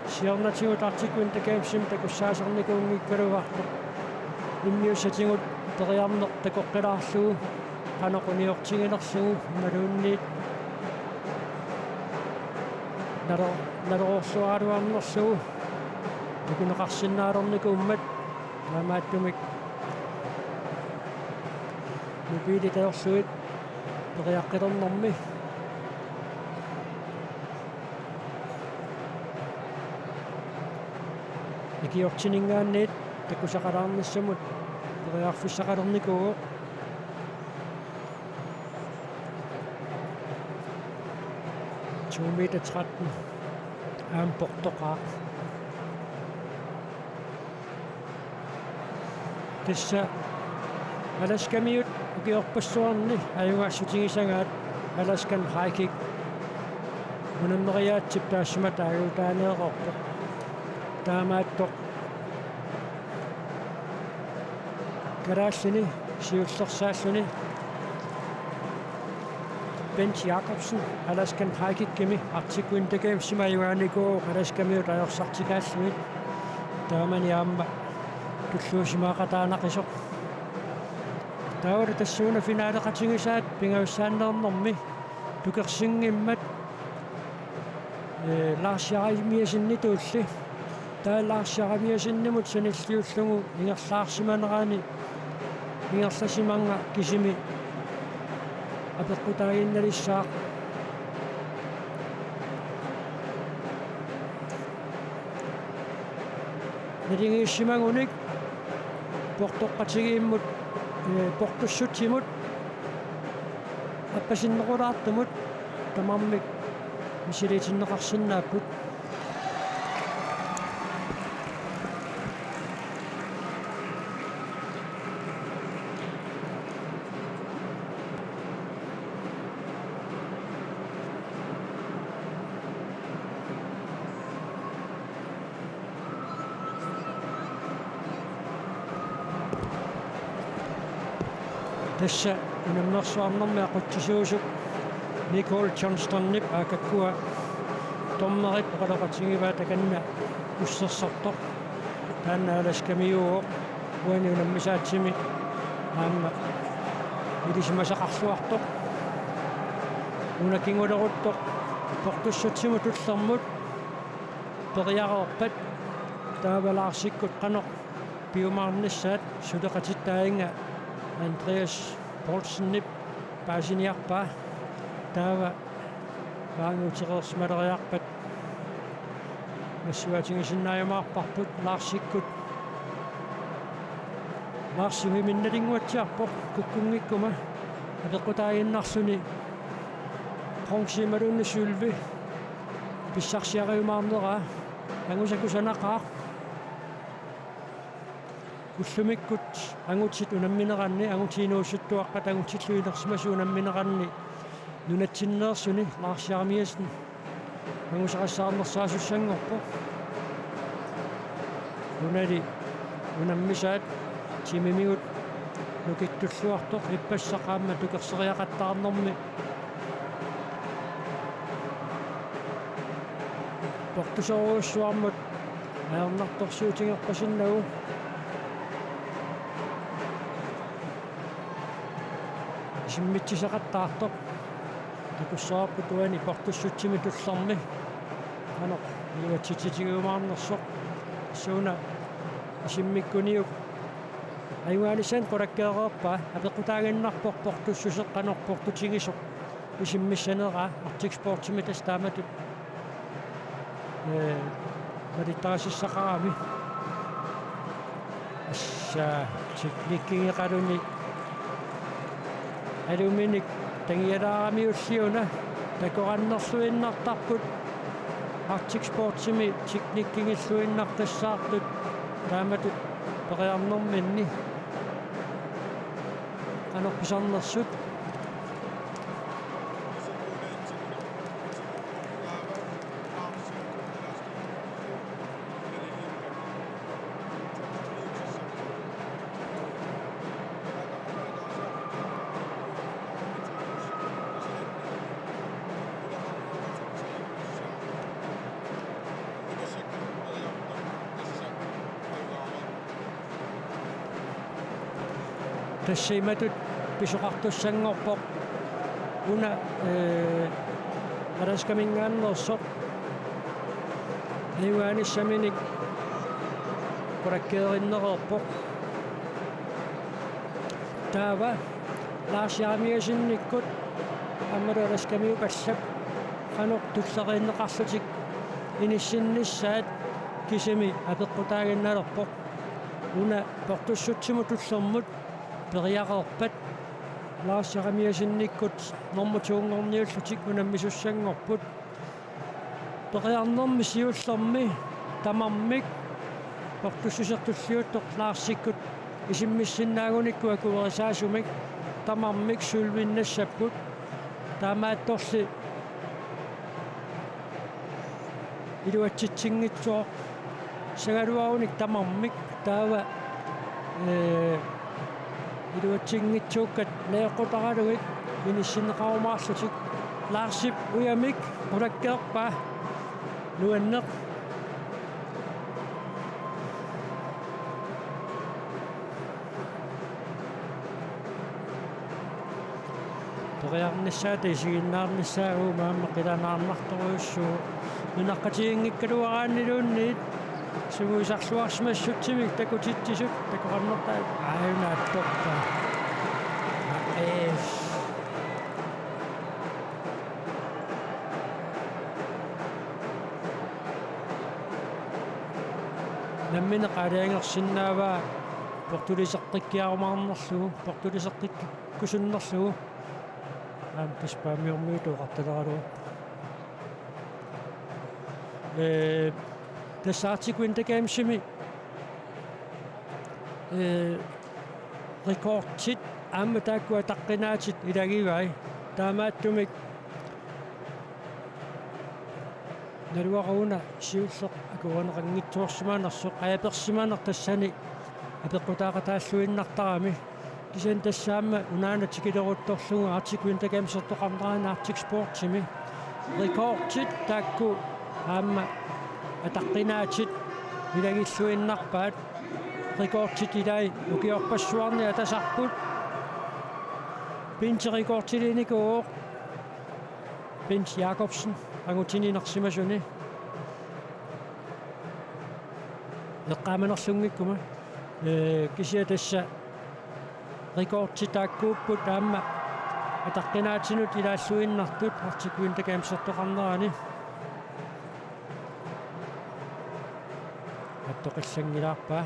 siornatigut Arctic Winter Gamesimi takussaasarnikuunngikkaluartoq. Immiussatigut periarneq takoqqilaarlugu qanoq uniortiginerlugu imaluunniit nalo-, naloruorluaraluarnerlugu takuneqarsinnaalernikuummat. Taamaattumik mobilit ajorlugit periaqqilernermi ikiortininngaanniit takusaqalaarnissamut periarfissaqalernikuuvoq. To meter tretten. Aamma portoqaaq. Tassa Alaskamiut ukiorpassuarni ajugaassutigisagaat Alaskan High Kick unammeriaatsip taassuma taagutaaneeroorpoq. Taamaattoq kalaallini siullersaalluni Bent Jakobsen Alaskan High Kickimi Arctic Winter Gamesimi ajugaanikuuvoq Alaskamiut ajorsartikaallugit. Taamani aamma tulluusimaaqataanaqisoq. Taavalu tassuuna finaleqatigisaat pingajussaanneernermi tukersinngimmat, ee, Lars Jeremiassenitulli. Taava Lars Jeremiassenimut sanilliullugu ingerlaarsimanerani ingerlasimannga kisimi apeqqutaaginnalissaaq. Naligiissimagunik portoqqatigiimmut, eh, portussutsimut appasinnerulaartumut tamarmik misiliitinneqarsinnaapput. Tassa unammersuarnermi aqutsisuusut Nicole Johnstonip, aaqqakkua dommerit oqaloqatigivaa takanna ussersortoq. Taanna alaskamiuuvoq, uani unammisaatsimi aamma ilisimasaqarluartoq. Una kinguleruttoq portussutsimut tullermut periareerpat, taava Larsikkut qanoq piumaarnissaat suleqatitaaginga Andreas Poulsenip paasiniarpaa. Taava maanga utereersimaleriarpat nassuiaatigisinnaajumaarparput Larsikkut. Larsip iminnalinguatsiarpoq kukkunngikkuma apeqqutaaginnarluni bronze imaluunniit sølvi pissarsiariumaarneraa. Angusa kusanaqaaq. Ullumikkut angutit unammineranni, angutit inuusuttuaqqat angutillu inersimasut unammineranni nunatsinneersuni Lars Jeremiassen angusaqassaarnersaasussanngorpoq. Unali unammisaat timimigut nukittulluartoq ippassaq aamma tukerseriaqattaarnermi portusorujussuarmut ajornartorsiutigerpasinnagu isimmitsisaqattaartoq. Takussavarput uani portussutsimut tullermi qanoq iluatsitsitigiumaarnersoq. Suuna isimmikkuniuk ajugaanissani qulakkeereerpaa, apeqqutaaginnarpoq portussuseq qanoq portutigisoq isimmissaneraa. Arctic Sportsimi tassa taamatut, ee, malittarisassaqarami. Assa teknikkigeqaluni aluminik tangialaaramiulli una takorannerluinnartarput Arctic Sportsimi teknikkigilluinnaqqissaartut taamatut periarnerminni. Qanoq pisarnersut. Tassa imatut pisoqartussanngorpoq una, ee, Alaskaminngaanneersoq ajugaanissaminik qulakkeerinnereerpoq. Taava Lars Jeremiassenikkut aammalu Alaskamiupallap qanoq tulleriinneqarlutik inissinnissaat kisimi apeqqutaaginnalerpoq. Una portussutsimut tullermut periareerpat Lars Jeremiassenikkut normu to-nngorniullutik unammisussanngorput. Periarnermi siullermi tamarmik portussuseq tulliuttoq Larsikkut isimmissinnaagunikku akuerisaasumik tamarmik sølvinnassapput. Taamaattorli iluatsitsinngitsoorput sagaluarunik tamarmik, taava, ee, iluatsinngitsuukkat najoqqutaralugit inissinneqarumaarlutik. Larsip ujamik qulakkeerpaa, nuanneq. Periarnissaata isiginnaarnissaa uuma aamma qilanaarnartorujussuuvoq. Nunaqqatiginngikkaluaraanniluunniit sungiusarluarsimassutsimik takutitsisut takoqarnertaa, aajunaattorpaa. Nammineq aalajangersinnaavaa portuliseqqikkiarumaarnerlugu, portuliseqqikkusunnerlugu. Aamma tassa Paamiormiutut oqartaleraluarpoq. Ee, tassa Arctic Winter Gamesimi, ee, rekordit aamma taakku ataqqinaatit ilagivai. Taamaattumik naluara una siulleq akuerineqanngitsoorsimanersoq apersimaneq tassani apeqqutaaqataalluinnartarami. Kisianni tassa aamma unaana tikileruttorlugu Arctic Winter Gamesertoqarnerani Arctic Sportsimi rekordit taakku aamma ataqqinaatit ilagilluinnarpaat. Rekordit ilai ukiorpassuarni atasarput. Bent rekordiliinikuuvoq. Bent Jakobsen angutininersimasuni. Eqqaamanerlunngikkuma. Ee, kisianni tassa rekordit taakkuupput aamma ataqqinaatinut ilaalluinnartut Arctic Winter Gamesertoqarnerani. Attoqillanngilaarpaa.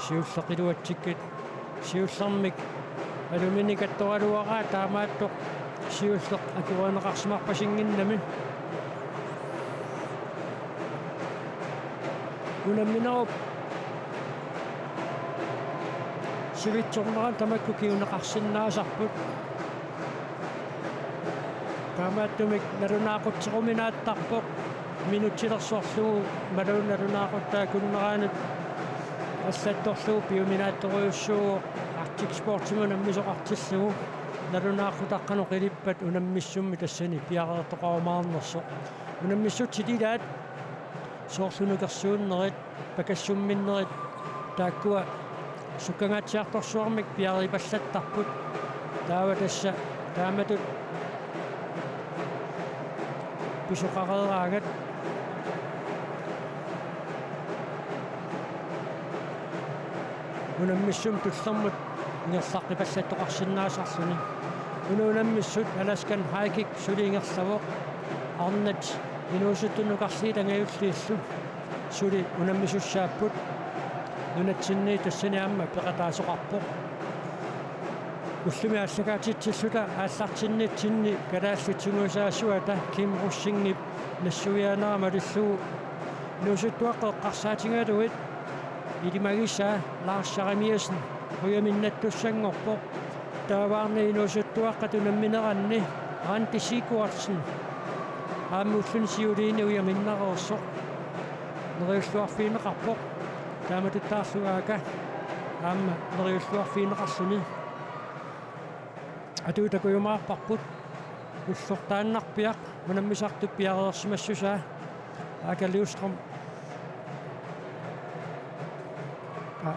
Siulleq iluatsikkit. Siullermik aluminik attoraluaraa taamaattoq siulleq akuerineqarsimarpasinnginnami. Unamminerup sivitsornerani tamakku kinguneqarsinnaasarput. Taamaattumik nalunaaqutseruminaattarpoq minutsilersorlugu, imaluunniit nalunaaquttat akunneranut allattorlugu piuminaattorujussuuvoq Arctic Sportsimi unammisoqartillugu. Nalunaaqutaq qanoq ilippat unammissummi tassani piareertoqarumaarnersoq. Unammissutsit ilaat soorlu nukersuunnerit, pakassumminnerit taakkua sukkangaatsiartorsuarmik piareerpallattarput. Taava tassa taamatut pisoqareeraangat unammissumut tullermut ingerlaqqipallattoqarsinnaasarluni. Una unammissut Alaskan High Kick suli ingerlavoq. Arnat inuusuttut nukarliit angajulliillu suli unammisussaapput. Nunatsinni tassani aamma peqataasoqarpoq. Ullumi aallakaatitsilluta aallartinnitsinni Kalaallit Sungiusaasuata Kim Rosingip nassuiaanera malillugu inuusuttuaqqat eqqarsaatigalugit ilimagisaa Lars Jeremiassen ujaminnattussanngorpoq. Taavaana inuusuttuaqqat unammineranni Randi Sigurdsen aamma ulluni siuliini ujaminnareersoq neriulluarfigineqarpoq. Taamatuttaarlu Aaka aamma neriulluarfigineqarluni. Atuutakujumaaparput ullortaannarpiaq unammisartut piareersimassusaa. Aaka Livstrøm,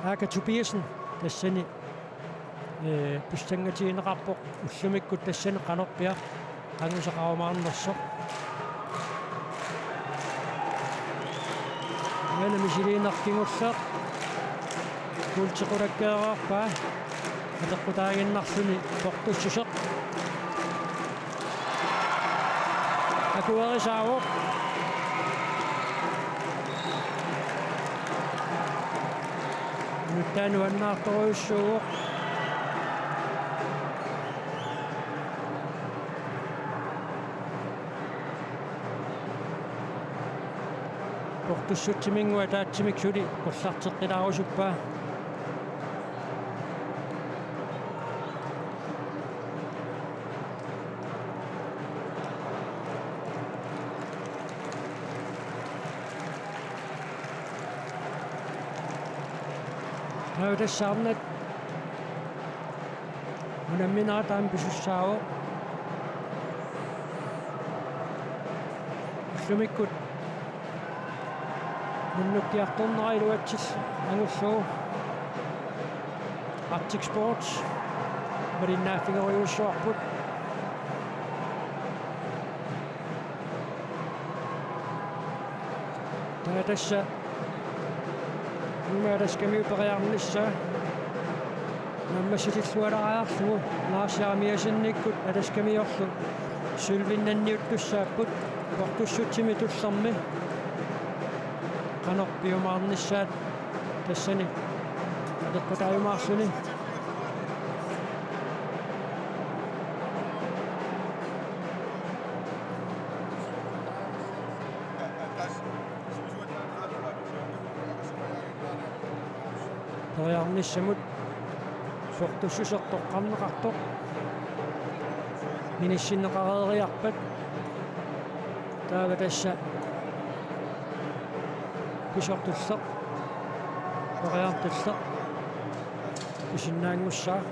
Aaka Tobiassen tassani, ee, pissangatigineqarpoq ullumikkut tassani qanorpiaq angusaqarumaarnersoq. Uani misiliineq kingulleq kuultequlakkeeraarpaa apeqqutaaginnarluni portussuseq. Akuerisaavoq. Nuttaa nuannaartorujussuuvoq. Portussutsiminnguaq ataatsimik suli qullarteqqilaarusuppaa. Taava tassa arnat unamminerat aamma pisussaavoq. Ullumikkut nunnukkiartornera iluatsillugu angullugu Arctic Sports malinnaaffigerujussuarput. Taava tassa uuma Alaskamiut periarnissaa naammassitillualariarlugu Lars Jeremiassenikkut Alaskamiorlu sølvinnanniuttussaapput portussutsimi tullermi. Qanoq piumaarnissaat tassani apeqqutaajumaarluni. Periarnissamut portussuseq toqqarneqartoq inissinneqareeriarpat. Taava tassa pisortulleq, periartulleq pisinnaanngussaaq.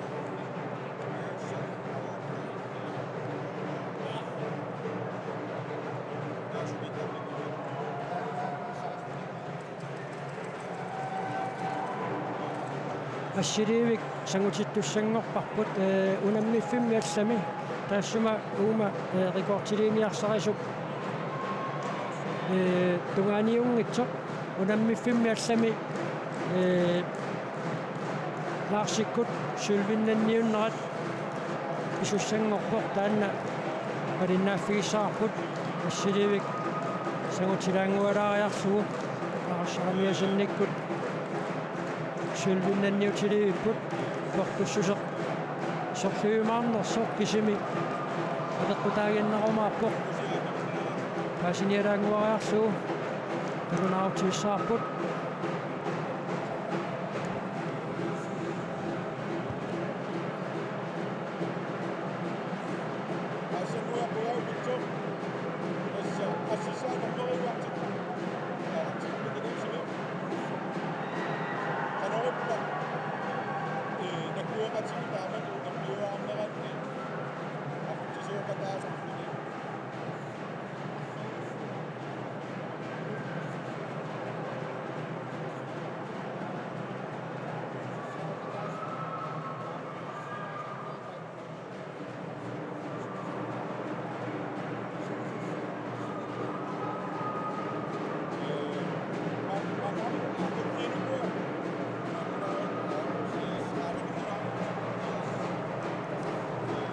Assiliivik sangutittussanngorparput, ee, unammiffimmi allami taassuma uuma, ee, rekordiliiniarsarisup, ee, tungaaniunngitsoq. Unammiffimmi allami, ee, Larsikkut sølvinnanniunnerat pisussanngorpoq, taanna malinnaaffigissavarput. Assiliivik sangutilaanngualaariarlugu Lars Jeremiassennikkut sølvinnanniutiliivipput. Portussuseq sorliumaarnersoq kisimi apeqqutaaginnarumaarpoq. Paasinialaannguariarlugu nalunaarutigissavarput.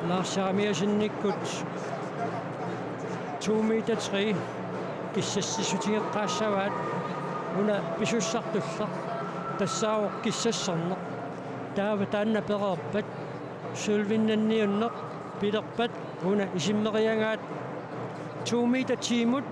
Lars Jeremiassennikkut to meter tre kissassissutigeqqaassavaat, una pisussartulleq tassaavoq kissasserneq. Taava taanna pereerpat sølvinnanniunneq pilerpat una isimmeriagaat to meter ti-mut